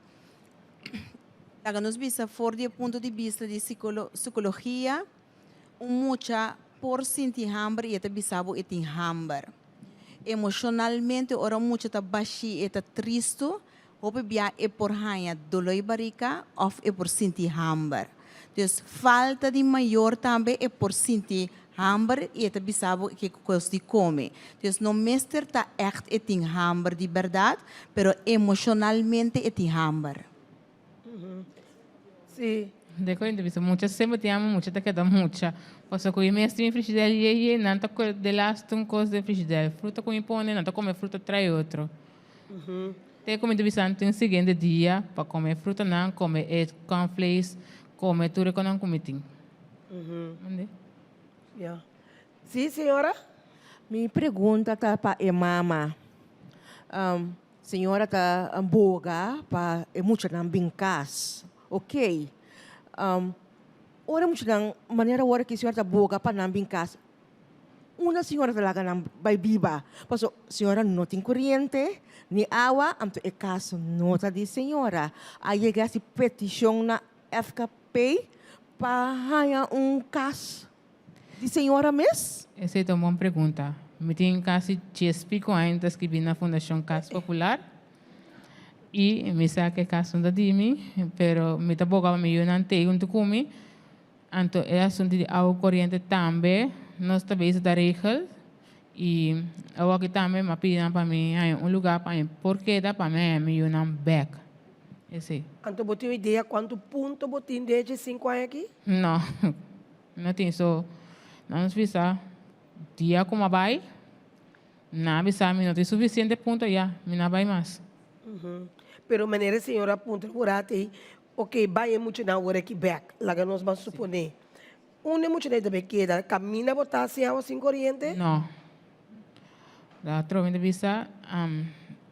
Laga nos bisa for di e punto di bista di sikologia, un mucha por sinti hamber i e ta bisa bo e tin hamber. Emoshonalmente ora un mucha ta bashí e ta tristu, Hopi bia e por haña doloi barika òf e por sinti hamber. Dus falta di mayor tambe e por sinti hamber i e ta bisa bo ke kos di kome. Dus no mester ta ègt e tin hamber di bèrdat, pero emoshonalmente e tin hamber. Sí. De cuenta bisa mucha semper tin amo mucha ta keda mucha. Pasobra cu mi mes tin mi frigidel ye ye nan ta cu delaste un cos den frigidel. Fruta cu mi pone nan ta come fruta trae otro. Te cu mi ta bisa nan tin siguiente dia pa come e frutanan, come e cornflakes, come tur e conan cu mi tin. Mande? Ya. Sí, señora? Mi pregunta ta pa e mama. Señora ta boga pa e muchanan bin cas. Ok. Ora e muchanan, manera awor aki señora ta boga pa nan bin cas. Unda señora ta laga nan bai biba? Paso señora no tin coriente ni awa, anto e cas no ta di señora. A yega haci peticion na FKP pa haña un cas di señora mes? Esei ta un bon pregunta. Mi tin casi dies pico aña ta scribi na Fundacion Cas Popular y mi sa cu e cas no ta di mi, pero mi ta boga pa mi yunan tey hunto cu mi. Anto e asuntu di awa koriente tambe nos ta bezig ta regel y awoki tambe mi a pidi nan pa mi haña un lugar pa mi por keda pa mi haña mi yunan bek. Esey. Anto bo tin un idea cuanto punto bo tin den e cinco aña aki? No, no tin. So, nan nos bisa dia cu mi a bay, nan a bisa mi no tin suficiente punto ya, mi no a bay mas. Pero manera e señor a puntra un rato ey, Ok, bai e muchanan awor aki bek. Laga nos ban suponé. Unda e muchanan ta bay keda? Kaminda bo ta sin awa sin koriente? No. Da trobe ta bisa,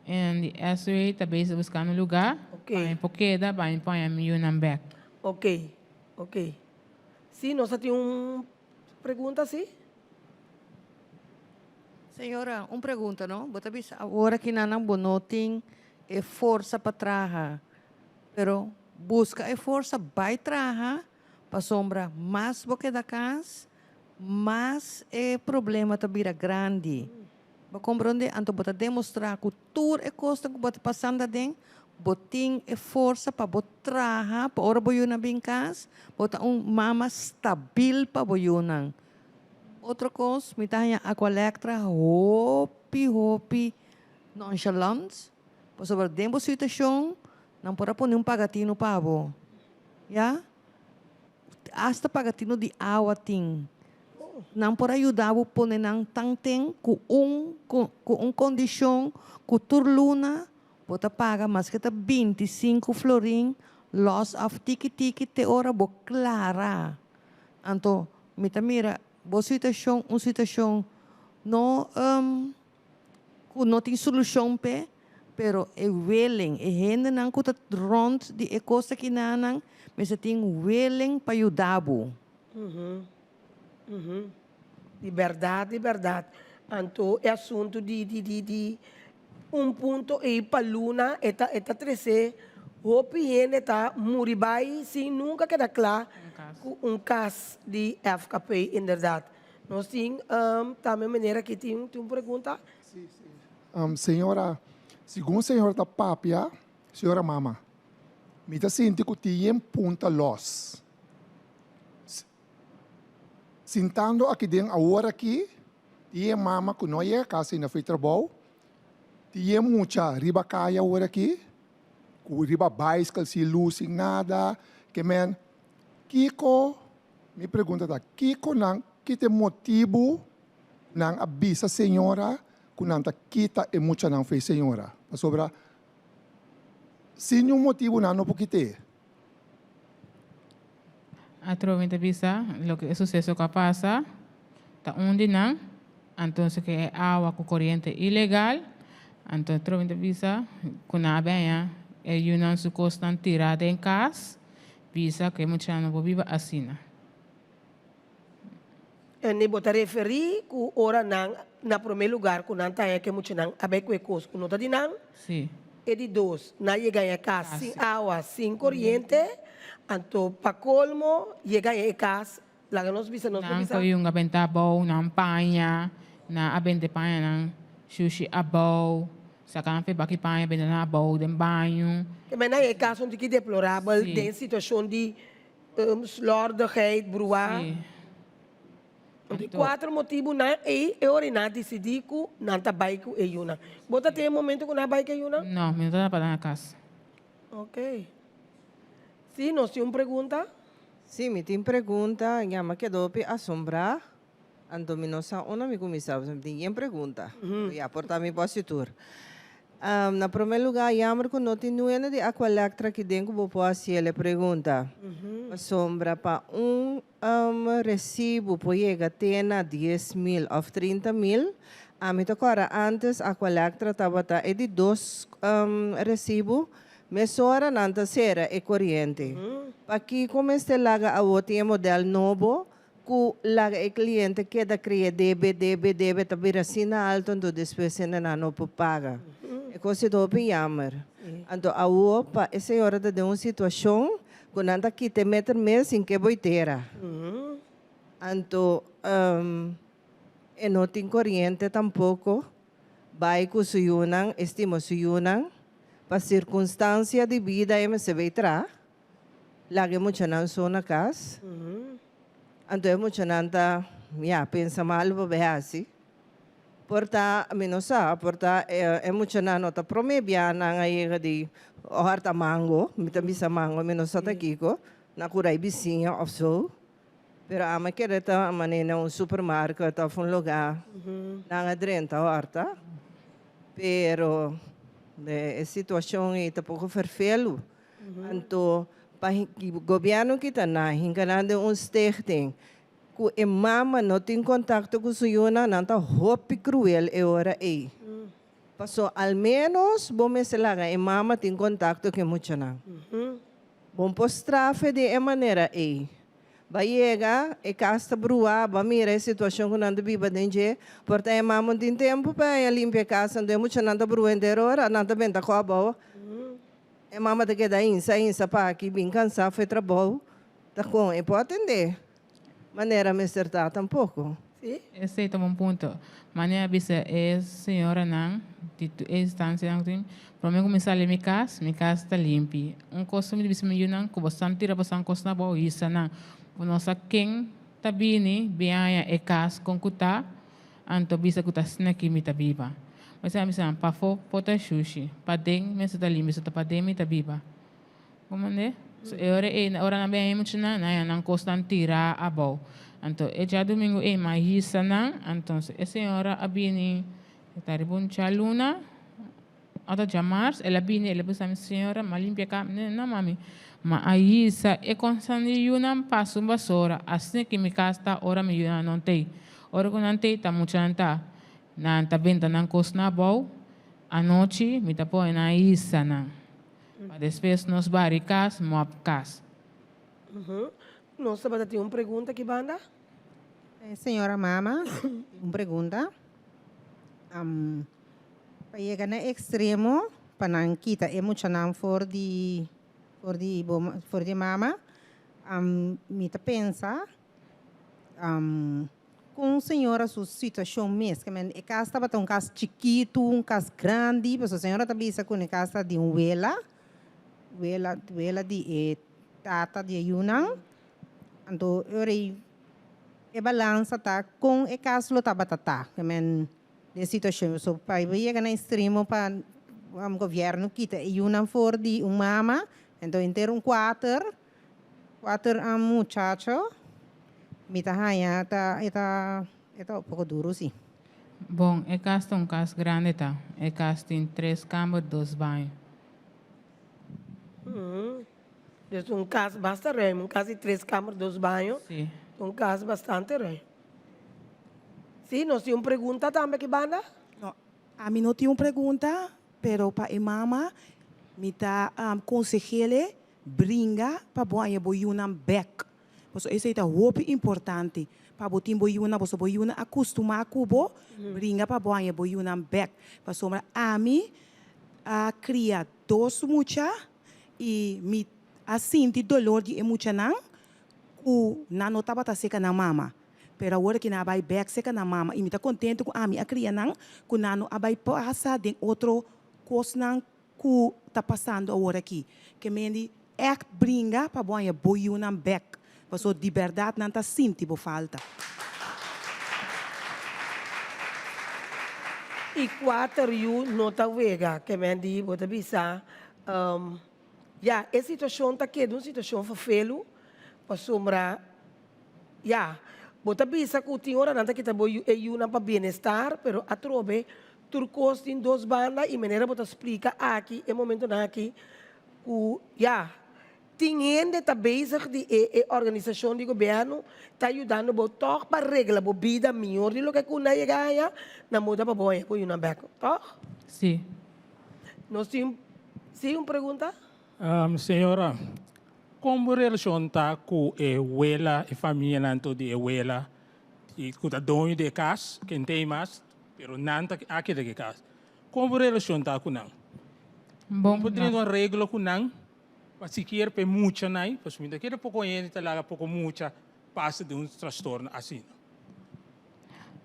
en di SOA ta bezig buskando un lugá pa mi por keda, pa mi por haña mi yunan bek. Ok, ok. Sí, nos a tin un pregunta, sí? Señora, un pregunta, no? Bo ta bisa awor aki nan bo no tin e forsa pa traha. Pero buska e forsa bai traha pasobra mas bo keda kas, mas e problema ta bira grandi. Bo komprondé? Anto bo ta demostrá ku tur e kosnan ku bo ta pasando aden, bo tin e forsa pa bo traha pa ora bo yunan bin kas, bo ta un mama stabil pa bo yunan. Otro kos, mi ta haña Aqualectra hopi hopi nonchalant. Pasobra den bo situashon nan por a pone un pagatino pa bo. Ya? Asta pagatino di awa tin. Nan por a yuda bo pone nan tanten ku un ku un kondishon ku tur luna bo ta paga maske ta 25 florin lòs òf tiki tiki te ora bo klara. Anto mi ta mira bo situashon un situashon no ku no tin solushon p'e, pero e willing, e hendenan ku ta rònt di e kos akinanan mester tin willing pa yuda bo. Di bèrdat, di bèrdat. Anto e asuntu di di di di un punto ei pa luna e ta e ta trese hopi hende ta muri bai sin nunka keda kla ku un kas di FKP inderdat. Nos tin tambe meneer aki tin un pregunta. Si, si. Señora, segun señor ta papia, señora mama, mi ta sinti ku tin yen punta los. Sintando aki den awor aki, tin yen mama ku no a yega kas ainda for di trabou, tin yen mucha riba kaya awor aki, ku riba baiskel sin lus sin nada, ke men kiko Mi pregunta ta, kiko nan, ki ta e motibu nan a bisa señora ku nan ta kita e muchanan for e señora? Pasobra sin niun motibu nan no por kit'é. Atrobe mi ta bisa loke e suseso ku a pasa ta un di nan, antonse ku e awa ku koriente ilegal, anto atrobe mi ta bisa ku nan a bèña e yunan su kosnan tirá den kas. Bisa ku e muchanan no por biba asina. En bo ta referí ku ora nan na promé lugar ku nan ta haña ku e muchanan a bai ku e kos ku no ta di nan. Sí. E di dos, nan yega haña kas sin awa, sin koriente, anto pa kolmo yega haña e kas, laga nos bisa, nos por Nan bisa. koe yunga benta abou, nan paña, nan a bente pañanan shushi abou. Saka nan fe baki paña bende nan abou den baño. Te mena e caso un tiki deplorabel den situacion di slordigheid, bruá. Di cuatro motibu nan ei e ora nan a dicidi cu nan ta bay cu e yunan. Bo ta tin e momento cu nan a bay cu e yunan? No, mi no ta tabata na cas. Ok. Si, nos tin un pregunta? Si, mi tin pregunta. Yama keda hopi asombrá. Anto mi no sa unda mi kuminsá, pasobra mi tin yen pregunta. Ya, por ta mi por hasi tur. Na promé lugá, jammer ku no tin nuende di Aqualectra aki den ku bo por hasi el e pregunta. Pasobra pa un resibu por yega te na 10.000 òf 30.000, ami ta kòrda ántes Aqualectra tabata e di dos resibu, mesora nan ta sera e koriente. Pakiko mester laga awor tin e modèl nobo? ku laga e kliente keda kria debe, debe, debe ta bira asina alto anto despues hende nan no por paga. E kos ei ta hopi jammer. Anto awo pa e señora ta den un situashon ku nan ta kita e meter mes sin ke boi tera. Anto e no tin koriente tampoko bai ku su yunan, e stima su yunan, pa sirkunstansia di bida e mester bay traha. Laga e muchanan so na kas. Anto e muchanan ta, ya, pensa malu pa bai hasi. Por ta, mi no sa, por ta e muchanan no ta promé bia nan a yega di hòrta mango, mi ta bisa mango, mi no sa ta kiko, na kura e bisiña òf so. Pero ami kere ta manera na un supermarket òf un lugá nan a drenta hòrta. Pero e situashon ei ta poko ferfelu. Anto pa gobierno kita na hinka nan den un stichting ku e mama no tin kontakto ku su yunan nan ta hopi kruel e ora ei. Paso al menos bo mester laga e mama tin kontakto ku e muchanan. Bo por strafe di e manera ei. Ba yega e kas ta bruá ba mira e situashon ku nan ta biba den dje por ta e mama no tin tempu pa e limpia e kas anto e muchanan ta brua henter ora nan ta benta kòp abou. E mama ta keda insa insa pa aki bin kansa fu e trabou ta kon e por atende manera mester ta tampoko. Esei ta bon punto. Mane a bisa e señoranan di tur e instancianan ku tin, prome ku mi sali mi kas, mi kas ta limpi. Un kos ku mi ta bisa mi yunan, ku bosan tira bosan kos na bou, hisa nan. Bo no sa ken ta bini bin haña e kas kon ku ta, Anto bisa ku ta asina ki mi ta biba. Mester a bisa nan, Pafó por ta shushi, paden mester ta limpi, so ta paden mi ta biba. Komprendé? So e ora ei, ora nan bin muchu nan, nan haña nan kosnan tirá abou. Anto e djadumingu ei mi a hisa nan, antonse e señora a bini, e ta riba un djaluna, Ota djamars el a bini, el a bisa mi, Señora, m'a limpia kama. Mi di, No, mami, m'a a hisa e konsan di yunan pa su basora, asina ki mi kas ta ora mi yunan no t'ei. Ora ku nan t'ei, ta muchanan ta. Nan ta benta nan kos na abou. Anochi mi ta pone nan hisa nan, pa despues nos bari kas, mòp kas. Nos tabata tin un pregunta aki banda. Señora mama, un pregunta. Pa yega na ekstremo pa nan kita e muchanan for di for di bo for di e mama, mi ta pensa kon señora su situashon mes, ke men e kas tabata un kas chikitu, un kas grandi, pasobra señora ta bisa ku e kas ta di un wela, wela wela di e tata di e yunan, anto e ora ei e balansa ta kon e kas lo tabata ta, ke men. Den situacion so pa bo yega na extremo pa gobierno kita e yunan for di un mama enton henter un cuater cuater muchacho mi ta haya ta e ta e ta un poco duro si. Bon e cas ta un cas grandi ta e cas tin tres camber dos baño. Dus un cas basta ruim un cas di tres camber dos baño Si. Un cas bastante ruim. Sí, nos tin un pregunta tambe aki banda? No, ami no tin un pregunta, pero pa e mama mi ta konseh'ele bringa pa bo haña bo yunan bèk. Pasobra esei ta hopi importante pa bo tin bo yunan, pasobra bo yunan a kustumá ku bo, bringa pa bo haña bo yunan bèk. Pasobra ami a kria dos mucha i mi a sinti dolor di e muchanan ku nan no tabata seka nan mama. Pero awor ki nan a bai bek seka nan mama i mi ta kontentu ku ami a kria nan ku nan no a bai pasa den otro kosnan ku ta pasando awor aki. Ke mendi ègt bringa pa bo haña bo yunan bek pasobra di bèrdat nan ta sinti bo falta. I kuater yu no ta wega. Ke mendi bo ta bisa Ya, e situashon ta keda un situashon ferfelu, pasobra, ya, bo ta bisa ku tin ora nan ta kita bo e yunan pa bienestar, pero atrobe tur kos tin dos banda i manera bo ta splika aki e momentonan aki ku, ya, tin hende ta bezig di e e organisashon di gobièrnu ta yudando bo tòg pa regla bo bida mihor di loke ku nan yega haña, nan muda pa bo haña bo yunan bèk, tòg? Sí. Nos tin Sí, un pregunta? Señora, Kon bo relashon ta ku e wela, e famianan to di e wela i ku ta doño di e kas, ken t'ei mas, pero nan ta a keda ku e kas. Kon bo relashon ta ku nan? Bon, Bo por drenta un areglo ku nan pa sikier pa e muchanan ei, pasobra mi ta kere poko hende ta laga poko mucha pasa den un trastorno asina.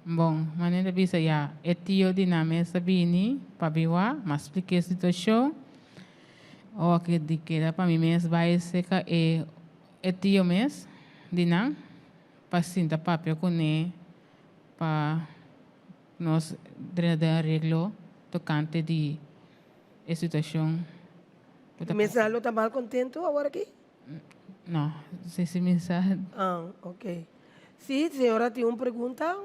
Bon, manera ta bisa ya, e tio di nan mes ta bini pa biwa, m'a splik'é e situashon. Ora ku di keda pa mi mes bai serka e e tio mes di nan pa sinta papia kuné pa nos drenta den areglo tokante di e situashon ku ta Mes nan lo ta mal kontentu awor aki? No, si si mi sa. Ah, ok. Si, señora tin un pregunta?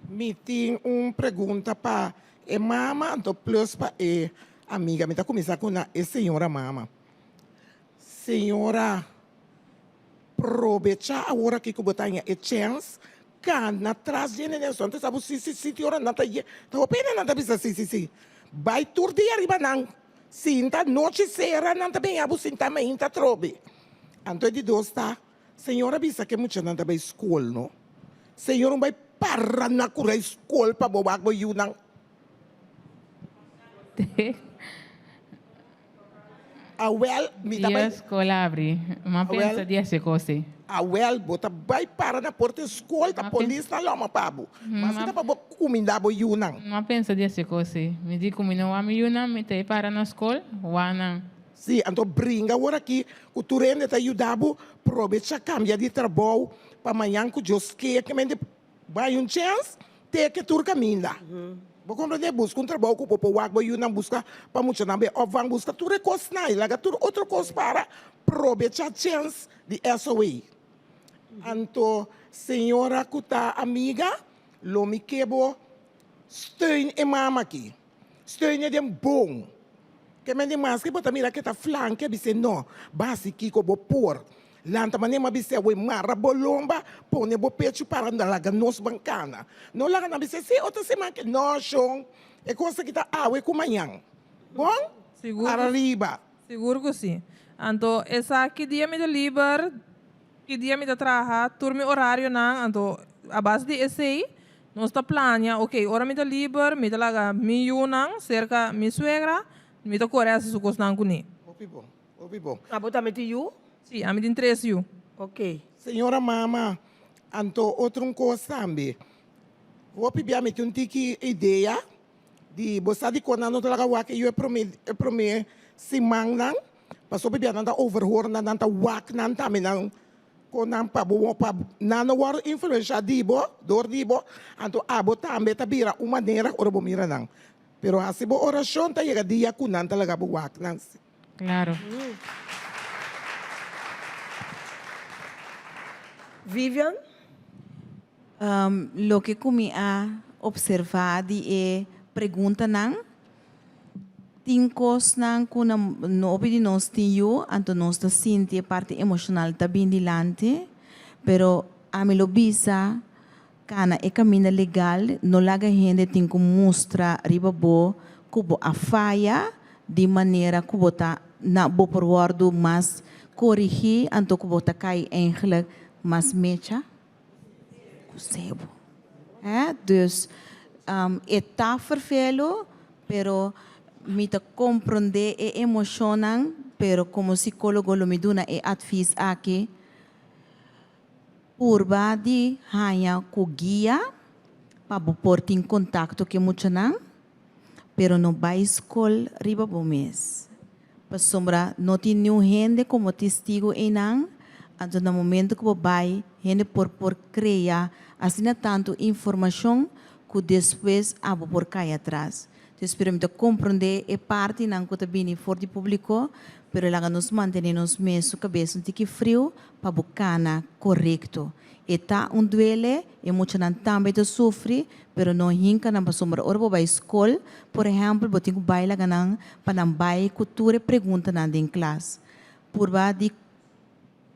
Mi tin un pregunta pa e mama anto plus pa e amiga. Mi ta cuminsa cu na e señora mama. Señora, probecha awor aki cu bo ta haña e chens, cana tras dje nene anto sa bo si si si ti ora nan ta ye, ta hopi hende nan ta bisa si si si. Bay tur dia riba nan. Sinta nochi sera nan ta beña bo sinta mainta atrobe. Anto e di dos ta, Señor a bisa ke muchanan ta bai skol no. Señor un bai para na kura e skol pa bo wak bo yunan. Awel mi ta bai. Dia skol abri, m'a pensa di hasi kos ei. Awel bo ta bai para na porta e skol ta polis ta loma pa bo. Mas ta pa bo kuminda bo yunan. M'a pensa di hasi kos ei. Mi di ku mi no wak mi yunan mi ta e para na skol wak nan. Si, anto bringa awor aki ku tur hende ta yuda bo probecha kambia di trabou pa mañan ku Dios ke ke mente bai un chèns te ke tur kaminda. Bo komprendé? Buska un trabou ku bo por wak bo yunan buska pa muchanan bai opvang buska tur e kosnan i laga tur otro kos para probecha chèns di SOA. Anto señora ku ta amiga lo mi ke bo steun e mama aki. Steun e den bon. Ke men di maske bo ta mira ke ta flanke bis'é no, basi kiko bo por. Lanta manera mi a bis'é awor mara bo lomba pone bo pechu para laga nos ban kana. No laga nan bis'é si otro siman ke no shon e kos aki ta awe ku mañan. Bon? Sigur Para riba. Sigur ku si. Anto esaki dia mi ta liber, ki dia mi ta traha, tur mi orarionan, anto a base di esei nos ta plania, ok, ora mi ta liber mi ta laga mi yunan serka mi suegra, mi ta kore hasi su kosnan kuné. Hopi bon, hopi bon. Abo tambe tin yu? Si, ami tin tres yu. Ok. Señora mama, anto otro un kos tambe. Hopi bia mi tin un tiki idea Di bo sa dikon nan no ta laga wak e yu e prome e prome simannan, pasobra bia nan ta overhoor nan, nan ta wak nan tambe nan kon nan pa bo pa nan no wòrdu influenshá di bo dor di bo, anto abo tambe ta bira un manera ora bo mira nan. Pero hasi bo orashon ta yega dia ku nan ta laga bo wak nan si. Claro. Vivian? Loke ku mi a opservá di e preguntanan, tin kosnan ku na hopi di nos tin yu, anto nos ta sinti e parti emoshonal ta bin dilanti, pero ami lo bisa kana e kaminda legal, no laga hende tin ku mustra riba bo ku bo a faya di manera ku bo ta na bo por wòrdu mas korigí anto ku bo ta kai eigentlik mas mecha. Ku sebo. Hè? Dus e ta ferfelu, pero mi ta komprondé e emoshonnan, pero komo sikólogo lo mi duna e advis aki, purba di haña ku guia pa bo por tin kontakto ku e muchanan, pero no bai skol riba bo mes. Pasobra no tin niun hende komo testigu einan, anto na momento ku bo bai, hende por por krea asina tantu informashon ku despues abo por kai atras. Entonces, pero mi ta komprondé e partinan ku ta bini for di públiko, pero laga nos mantené nos mes su kabes un tiki friu pa bo kana korekto. E ta un duele, e muchanan tambe ta sufri, pero no hinka nan pasobra ora bo bai skol, por ehèmpel, bo tin ku bai laga nan pa nan bai ku tur e preguntanan den klas. Purba di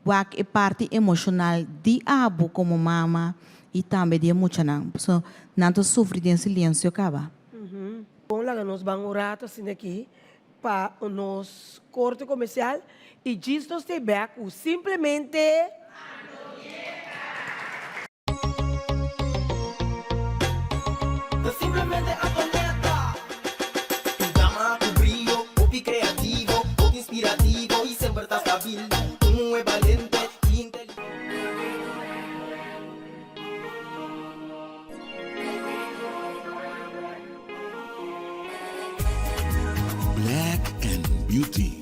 wak e parti emoshonal di abo komo mama i tambe di e muchanan, pasobra nan ta sufri den silensio kaba. Bon, laga nos ban un rato asina aki. pa nos korte komersial i djis nos ta bek ku simplemente. Ta simplemente Antonieta. Un dama ku brio, hopi kreativo, hopi inspirativo i semper ta stabil. Un muhé balente i inteligente. Black and Beauty.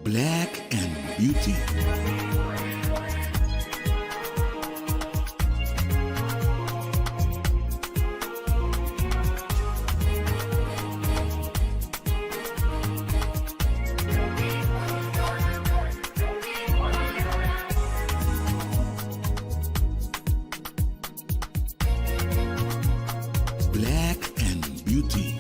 Black and Beauty. Black and Beauty.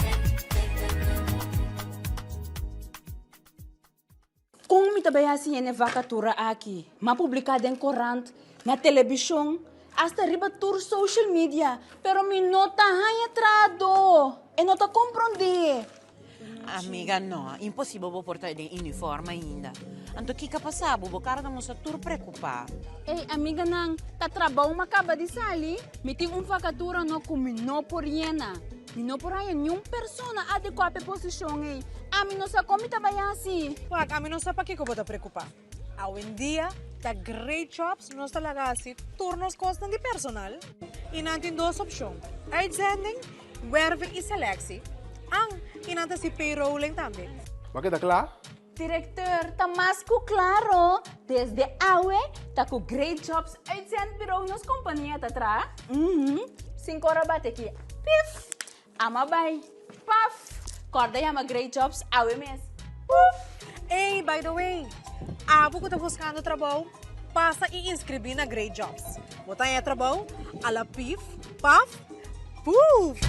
Kon mi ta bai hasi hende vakatura aki? M'a publiká den korant, na telebishon, asta riba tur social media, pero mi no ta haña trahadó. E no ta komprondé. Amiga, no, imposibel bo por ta den uniform ainda. Anto kiko a pasa bo? Bo kara ta mustra tur preokupá. Ey, amiganan, ta trabou m'a kaba di sali. Mi tin un vakatura no ku mi no por yena. Mi no por haña niun persona adekuá pa e posishon ey. Ami no sa kon mi ta bai hasi. Wak, ami no sa pakiko bo ta preokupá. Awendia ta Great Jobs nos ta laga hasi tur nos kosnan di personal i nan tin dos opshon, uitzending, werving i selectie. An, i nan ta hasi payrolling tambe. Bo a keda kla? Directeur, ta mas ku klaro, desde awe ta ku Great Jobs Uitzendbureau nos kompania ta traha. Uhum, sin kora bate ki pif, ama bai, paf, kòrda yama Great Jobs awe mes, puf! Ey, by the way, abo ku ta buskando trabou, pasa i inskribí na Great Jobs. Bo ta haña trabou a la pif, paf, puf!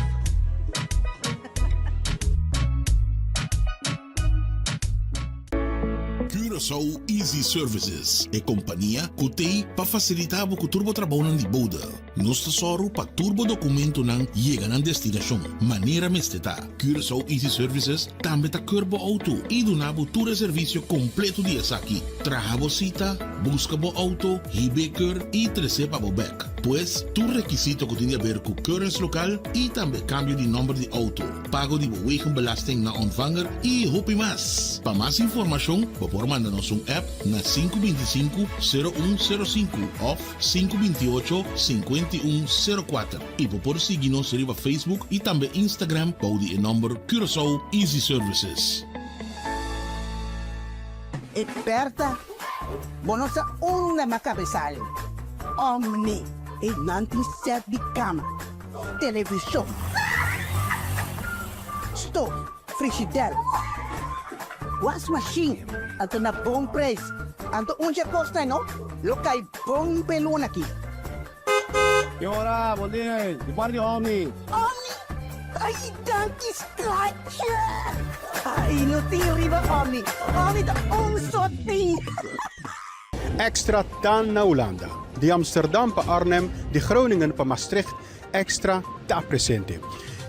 Curaçao Easy Services, e kompania ku t'ei pa fasilitá bo ku tur bo trabounan di bouda. Nos ta sòru pa tur bo dokumentonan yega nan destinashon manera mester ta. Curaçao Easy Services tambe ta keur bo outo i duna bo tur e servisio kompleto di esaki, traha bo sita, buska bo outo, hib'é keur i tres'é pa bo bèk. Pues, tur rekisito ku tin di aber ku keuringslokaal i tambe kambio di nòmber di outo. pago di bo wegenbelasting na ontvanger y hopi mas. Pa mas informacion bo por manda nos un app na 525 0105 of 528 5104 y bo por sigui nos riba Facebook y tambe Instagram bou di e nomber Curaçao Easy Services. E Bertha, bo no sa unda m'a cabesal. Omni, e nan tin set di cama. Televishon, stof, frishider, wasmashin, anto na bon preis. Anto un dje kosnan no lo kai bon p'e luna aki. Ki ora, bon dia, di parti Omni. Omni? Ai, danki schatje! Ai, no tin riba Omni. Omni ta un sot tin. Extra ta na Hulanda. Di Amsterdam pa Arnhem, di Groningen pa Maastricht, Extra ta presente.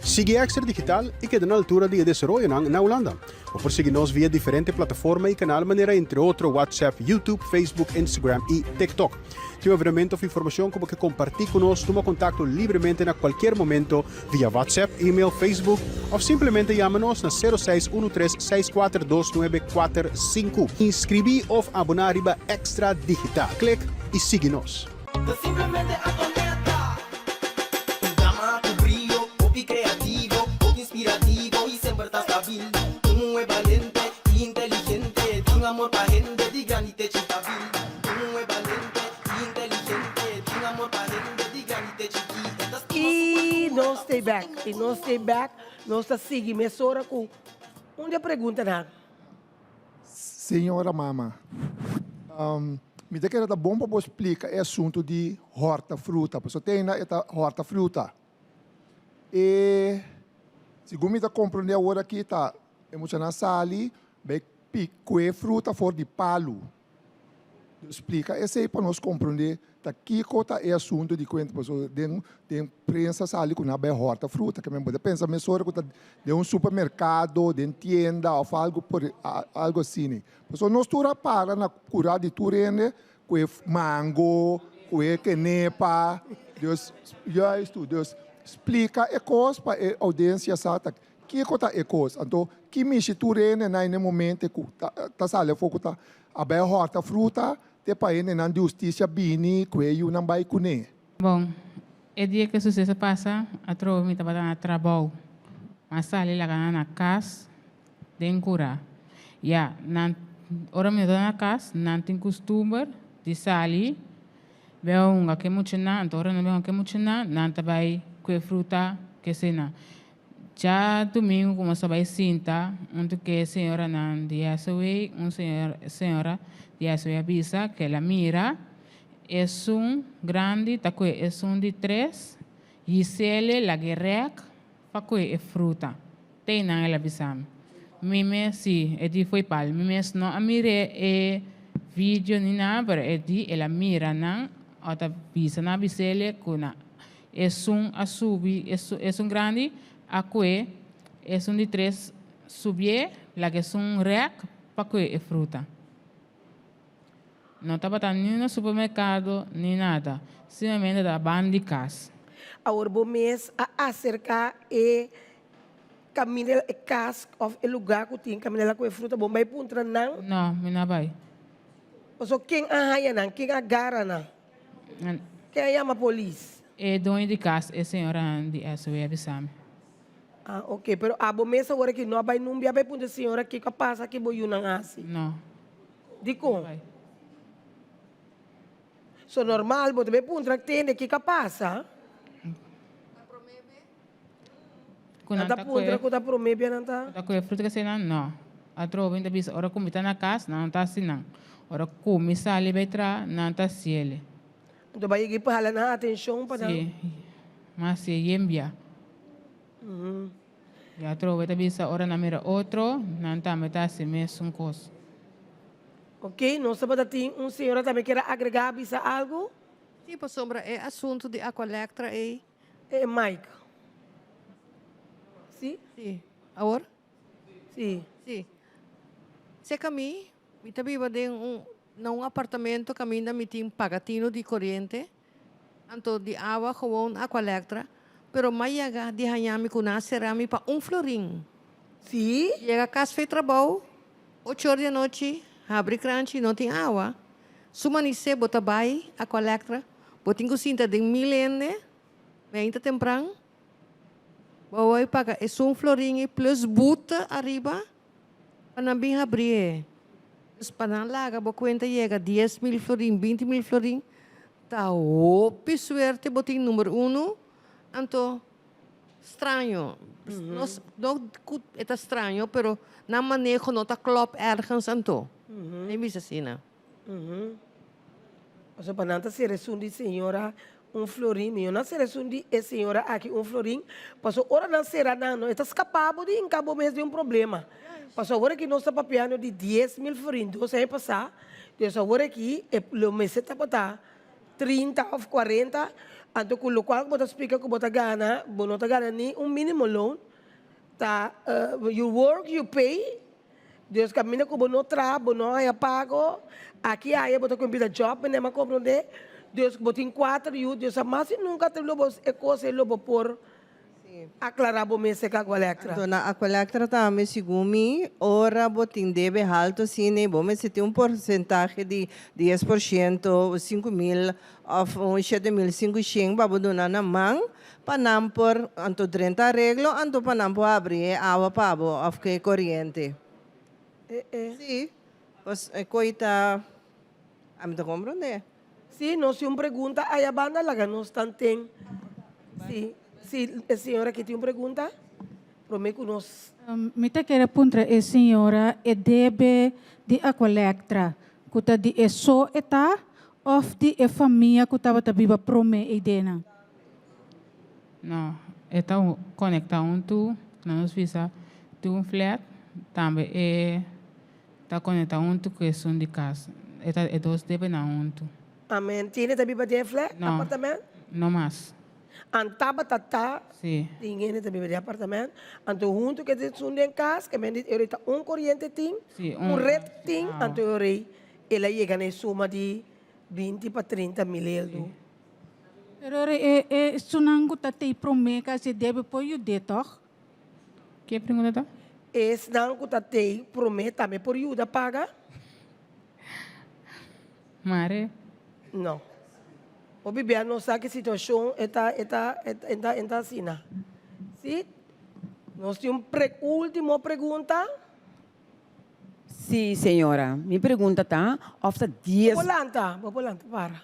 Sigui Extra Digital i keda na altura di e desaroyonan na Hulanda. Bo por sigui nos via diferente plataforma i kanal manera entre otro WhatsApp, YouTube, Facebook, Instagram i TikTok. Tin un evenemento of informashon ku bo ke kompartí ku nos, tuma kontakto libremente na kualkier momento via WhatsApp, email, Facebook of simplemente yama nos na 0613 642945. Inskribí of aboná riba Extra Digital. Klik i sigui nos. Ta simplemente Antonetta. Un dama ku brio, hopi kreativo, hopi inspirativo i semper ta stabil. Un muhé balente i inteligente, tin amor pa hende di grandi te chitabil. Un muhé balente i inteligente, tin amor pa hende di grandi te chikí. E ta stima su I kultura, nos ta stay usa back, su i nos stay back, nos ta sigui mesora ku un di e preguntanan. Señora mama, mi ta kere ta bon pa bo splika e asuntu di hòrta fruta, pasobra te ainda e ta hòrta fruta. E segun mi ta komprondé awor aki ta e muchanan sali bai pik kue fruta for di palu. Splika esei pa nos komprondé ta kiko ta e asuntu di kuenta pasobra den den prensa sali ku nan a bai hòrta fruta ke men bo ta pensa mesora ku ta den un supermerkado den tienda òf algu por algu asina pasobra nos tur a para na kura di tur hende ku e mango ku e kenepa dus juistu dus splika e kos pa e oudiensia sa ta kiko ta e kos anto ki mishi tur hende na e momente ku ta sali afó ku ta A bai hòrta fruta te pa hendenan di hustisia bini ku e yunan bai kuné. Bon, e dia ku e suseso pasa, atrobe mi tabata na trabou. Mi a sali laga nan na kas den kurá. Ya, nan, ora mi no ta na kas, nan tin kustumber di sali bai hunga ku e muchanan. Anto ora nan bai hunga ku e muchanan, nan ta bai ku e fruta kesei nan. Djadumingu ku nos a bai sinta huntu ku e señoranan di SOA, un señora di SOA a bisa ku el a mira esun grandi ta kue esun di tres, Gisele lag'e rèk pa kue e fruta. Te einan el a bisa mi. Mi mes, si, e di fo'i pal. Mi mes no a mir'é e video ni nada, pero e di el a mira nan, ò ta bisa nan a bis'el ku nan Esun a subi, esun grandi a kue, esun di tres subié, laga esun rèk pa kue e fruta. No tabata ni na supermerkado ni nada, simplemente ta ban di kas. Awor bo mes a aserká e kaminda, e kas òf e lugá ku tin kaminda la kue fruta, bo bai puntra nan? No, mi no a bai. Pasobra ken a haña nan? Ken a gara nan? Ken a yama polis? E doño di kas, e señora di SOE a bisa mi. Ah, ok. Pero abo mes awor aki no a bai nunbia bai puntra e señora kiko a pasa ki bo yunan a hasi? No. Dikon? So normal bo ta bai puntra tende kiko a pasa? Ku nan ta puntra ku ta promé bia nan ta. Ku ta kohe fruta kese nan? No. Atrobe mi ta bisa ora ku mi ta na kas nan no ta hasi nan. Ora ku mi sali bai traha nan ta hasiele. Anto bai yega pa hala nan atenshon pa nan. Si. Mi hasié yen bia. I atrobe ta bisa ora nan mira otro nan tambe ta hasi mesun kos. Ok, nos tabata tin un señora tambe kier a agregá bisa algu. Si, pasobra e asuntu di Aqualectra ei. E mic. Si? Si. Awor? Si. Si. Seka mi, mi ta biba den un, na un apartamento kaminda mi tin pagatino di koriente, anto di awa gewoon Aqualectra, pero m'a yega di haña mi ku nan a sera mi pa un florin. Si? Yega kas fe trabou, ocho or di anochi, habri kranchi, no tin awa. Su manisé bo ta bai Aqualectra, bo tin ku sinta den mil hende, meinta tempran, bo a bai paga esun florin ei plus boete ariba pa nan bin habri e. Dus pa nan laga bo kuenta yega 10,000 florin, 20,000 florin, ta hopi suerte bo tin number uno, anto straño. Nos no ku e ta straño, pero nan maneho no ta klòp ergens anto. Mi bisa asina. Pasobra pa nan ta ser esun di señora un florin, mi no na ser esun di e señora aki un florin, pasobra ora nan sera nan no e ta skapa bo di hinka bo mes den un problema. Pasobra awor aki nos ta papiando di 10,000 florin dos aña pasá, dus awor aki e lo mester tabata 30 òf 40. Anto ku lokual ku bo ta splika ku bo ta gana, bo no ta gana ni un minimo loon, ta you work you pay, Dus kaminda ku bo no traha, bo no haña pago, aki aya bo ta kumpli job, mi a komprondé, dus bo tin kuater yu, dus hamas i nunka te lo bo e kos ei lo bo por aklará bo mes serka Aqualectra. Anto na Aqualectra tambe segun mi, ora bo tin debe haltu asina bo mester tin un porsentahe di 10%, 5000 òf un 7500 pa bo duna na man pa nan por anto drenta areglo anto pa nan por habri e awa pa bo of ke koriente. Si, pues e koi ta, ami ta komprondé. Si, nos tin un pregunta aya banda laga nos tanten. Si, si e señora aki tin un pregunta prome ku nos. Mi ta kere puntra e señora e debe di Aqualectra ku ta di e so e ta of di e famia ku tabata biba prome eidenan? No, e ta conecta huntu na nos visa tin un flat, tambe e ta conecta huntu cu esun di cas. E ta e dos debe nan huntu. Amen. Tin ta biba den e flat, No, apartament? no mas. An tabata ta Si. tin hende ta biba den apartament, anto huntu cu esun den cas, ke men di e ta un coriente tin, Si, un un red tin, awa. anto e rei el a yega na e suma di 20 pa 30 mil eldo. Pero ora e e esunnan ku ta tei promé ku hasi debe por yud'é tòg? Ke pregunta ta? Esnan ku ta tei promé tambe por yuda paga? Mare. No. Hopi bia nos sa ki situashon e ta e ta e ta e ta asina. Si? Nos tin un pre ultimo pregunta. Si, señora. Mi pregunta ta of ta dies. Bo por lanta, bo por lanta para.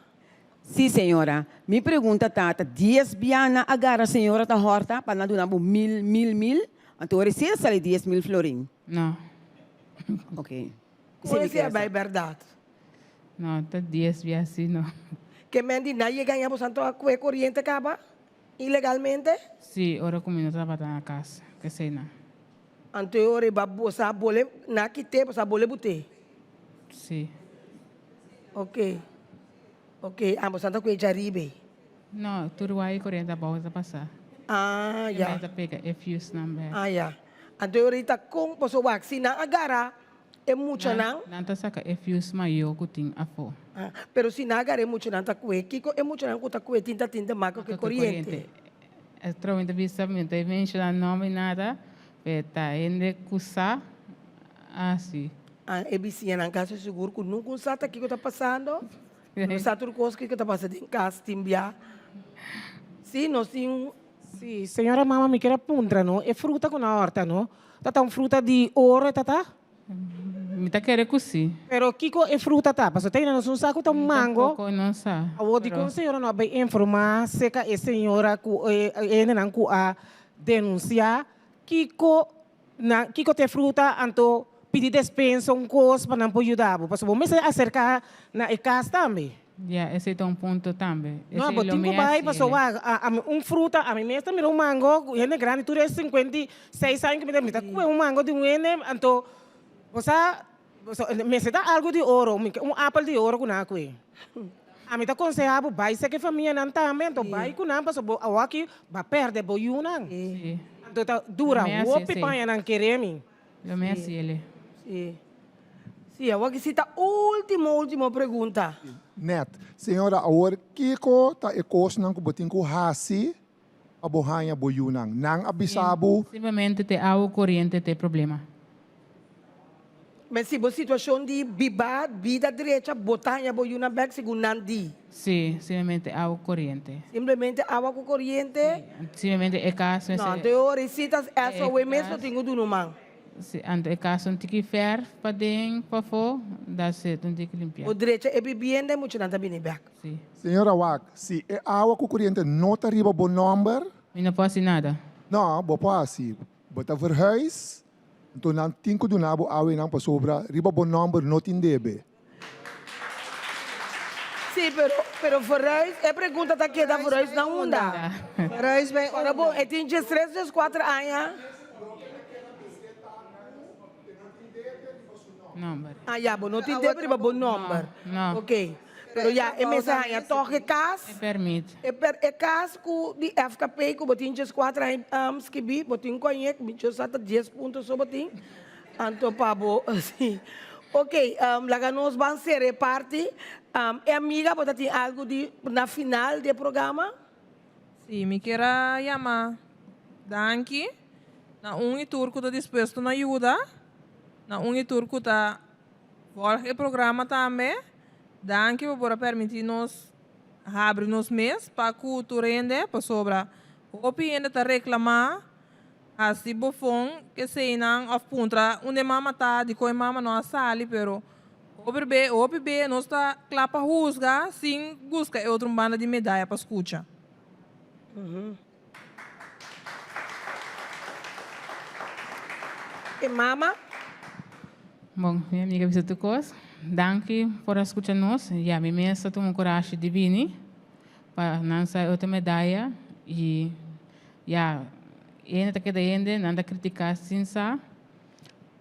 Si, señora. Mi pregunta ta, ta dies bia nan a gara señora ta horta pa nan duna bo mil, mil, mil? Anto ora si a sali 10,000 florin. No. Ok. Con ese a bay berdad? No, ta dies bia si no. Ke men di nan yega ña bo santo a cue coriente caba ilegalmente? Si, ora cu mi no tabata na cas, kesey nan. Anto e ora e ba bo sa bole na kite bo sa bole bute? Si. Ok. Ok, ah bo sa ta ku e djaribe. No, tur waya corriente abou ta pasa. Ah, ya. E ta pega e fuse nan bek. Ah, ya. Anto e ora ta kon paso wak si nan a gara e muchanan. Nan ta saka e fuse mayo ku tin afo. Ah, pero si nan a gara e muchanan ta kue, kiko e muchanan ku ta kue tin ta tin ta maka ku e coriente? E trobe ta bisa mi no ta menciona nomber nada, pero ta hende ku sa asi. Ah, e bisiñanan casi sigur cu nunca un sa ta kico ta pasando. No sa tur cos kico ta pasa den cas tin bia. Si, nos tin un. Si, señora mama mi kier a puntra no, e fruta cu nan horta no, ta ta un fruta di oro e ta ta? Mi ta kere cu si. Pero kico e fruta ta? Pasobra ta yena nos un sa cu ta un mango. Tampoco no sa. Awor dicon señora no a bay informa cerca e señora cu e hendenan cu a denuncia kico Nan kiko ta e fruta anto pidi despensa un kos pa nan por yuda bo pasobra bo mester aserka na e kas tambe. Ya, esei ta un punto tambe. No, Esei bo lo tin mi ku bai hasi pasobra ele. a ami un fruta ami mes ta mira un mango ku hende grandi tur e 56 aña ku mi ta mi ta kue un mango di un hende anto bo sa mester ta algu di oro un apel di oro ku nan a kue. Ami ta konseha bo bai sek e famianan tambe anto bai ku nan pasobra bo awor aki ba pèrdè bo yunan. Anto ta dura Lo mi hasi hopi esei. paña nan kere mi. Lo mi hasi ele. Sí. Sí, awor aki sí ta ultimo, ultimo pregunta. Net. Señora, awor kiko ta e kosnan ku bo tin ku hasi pa bo haña bo yunan? Nan a bisa bo. Simplemente te awa koriente ta e problema. Men si bo situacion di biba bida drecha bo ta haña bo yunan bek segun nan di. Si, simplemente awa cu coriente. Simplemente awa cu coriente. Si, simplemente e cas No, mester. anto e ora e citas E SOW mes lo cas. tin cu duna un man. Si, anto e cas un tiki verf paden, pafó, that's it, un tiki limpia. Bo drecha e bibienda e muchanan ta bini bek. Si. Señora wak, si e awa cu coriente no ta riba bo nomber. Mi no por haci nada. No, bo por haci. Bo ta verhuis, anto nan tin ku duna bo awenan pasobra riba bo nòmber no tin debe. Sí, pero, pero verhuis, e pregunta ta keda verhuis na unda? Verhuis bij Ora bo, e tin diestres, dieskuater aña. Nòmber. Ah ya, bo no tin debe riba bo nòmber. No. Ok. Pero ya, e mester haña tòg e kas. E pèrmit. E per e kas ku di FKP ku bo tin 14 aña skibí, bo tin koñek, mi djo sa ta dies punto so bo tin. Anto pa bo, si. Ok, laga nos ban sera e parti. E amiga bo ta tin algu di na final di e programa? Si, mi kier a yama danki na un i tur ku ta dispuesto na yuda, na un i tur ku ta volg e programa tambe. Danki pa por a permití nos habri nos mes pa ku tur hende, pasobra hopi hende ta reklamá, hasi bofon keseinan òf puntra unda e mama ta, dikon e mama no a sali, pero hopi be hopi be nos ta kla pa husga sin buska e otro banda di medaya pa skucha. E mama. Bon, mi amiga bisa tur kos. Danki por a skucha nos. Ya, mi mes a tuma kurashi di bini pa nan sa e otro medaya i ya, hende ta keda hende, nan ta kritiká sin sa.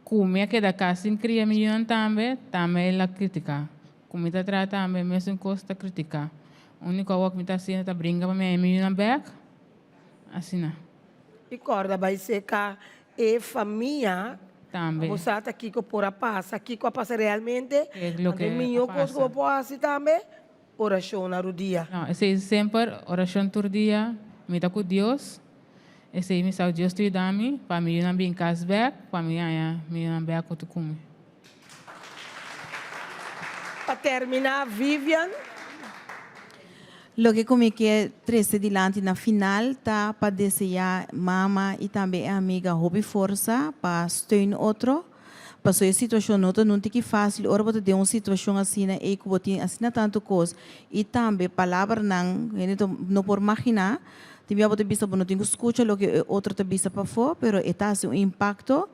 Ku mi a keda kas sin kria mi yunan tambe, tambe el a kritiká. Ku mi ta traha tambe mesun kos ta kritiká. Úniko awor ku mi ta hasiendo ta bringa pa mi haña mi yunan bèk. Asina. I kòrda bai seka e famia. Tambe. Bo sa ta kiko por a pasa, kiko a pasa realmente. Ke loke Anto e mihó a kos ku pasa. bo por hasi tambe, orashon na rudia. No, esei semper orashon tur dia, mi ta ku Dios. Esei mi sa ku Dios ta yuda mi pa mi yunan bin kas bèk, pa mi haña mi yunan bèk ku ta ku mi. Pa termina Vivian. Loke ku mi ke trese dilanti na final ta pa deseá mama i tambe e amiga hopi forsa pa steun otro, paso e situashon no ta nun tiki fásil ora bo ta den un situashon asina ei ku bo tin asina tantu kos i tambe palabranan hende ta no por maginá, tin bia bo ta bisa bo no tin ku skucha loke e otro ta bisa pafó pero e ta hasi un impakto.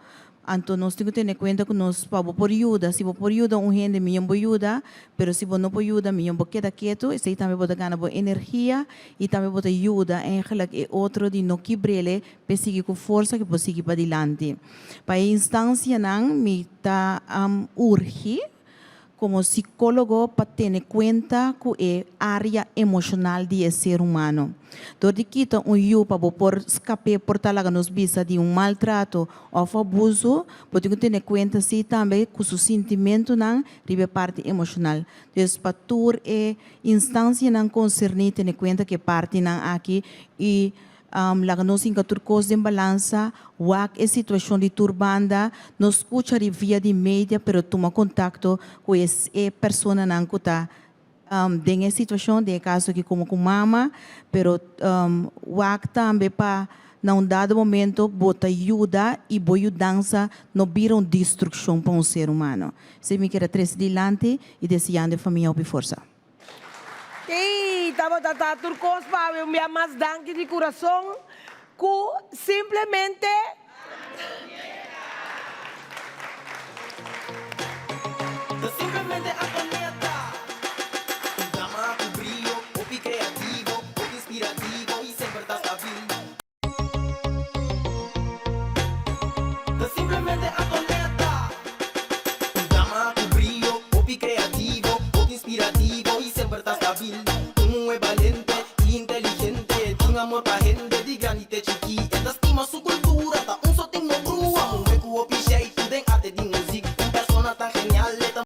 Anto nos tin ku tene kuenta ku nos pa bo por yuda. Si bo por yuda un hende, mion bo yuda, pero si bo no por yuda, mion bo keda ketu. Esei tambe bo ta gana bo energia i tambe bo ta yuda eigenlijk e otro di no kibr'el p'e sigui ku forsa ku por sigui padilanti. Pa e instansianan mi ta urgi. Komo sikólogo pa tene kuenta ku e área emoshonal di e ser humano. Dor di kita un yu pa bo por skap'é por ta laga nos bisa di un maltrato òf abuso, bo tin ku tene kuenta sí tambe ku su sintimentunan riba e parti emoshonal. Dus pa tur e instansianan konserní tene kuenta ku e partinan aki i Laga nos hinka tur kos den balansa, wak e situashon di tur banda, no skucha riba via di media pero tuma kontakto ku e e personanan ku ta den e situashon, den e kaso aki komo ku mama, pero wak tambe pa na un dado momento bo ta yuda i bo yudansa no bira un destrukshon pa un ser humano. Esei mi kier a trese dilanti i deseando e famia hopi forsa. Ey, tabata ta tur kos pa awe un bia mas danki di kurason ku simplemente. Ta simplemente Antonieta. Un dama ku brio, hopi kreativo, hopi inspirativo i semper ta stabil. Ta simplemente Antonieta. Un dama ku brio, hopi kreativo, hopi inspirativo i semper ta stabil. Un muhé balente i inteligente, tin amor pa.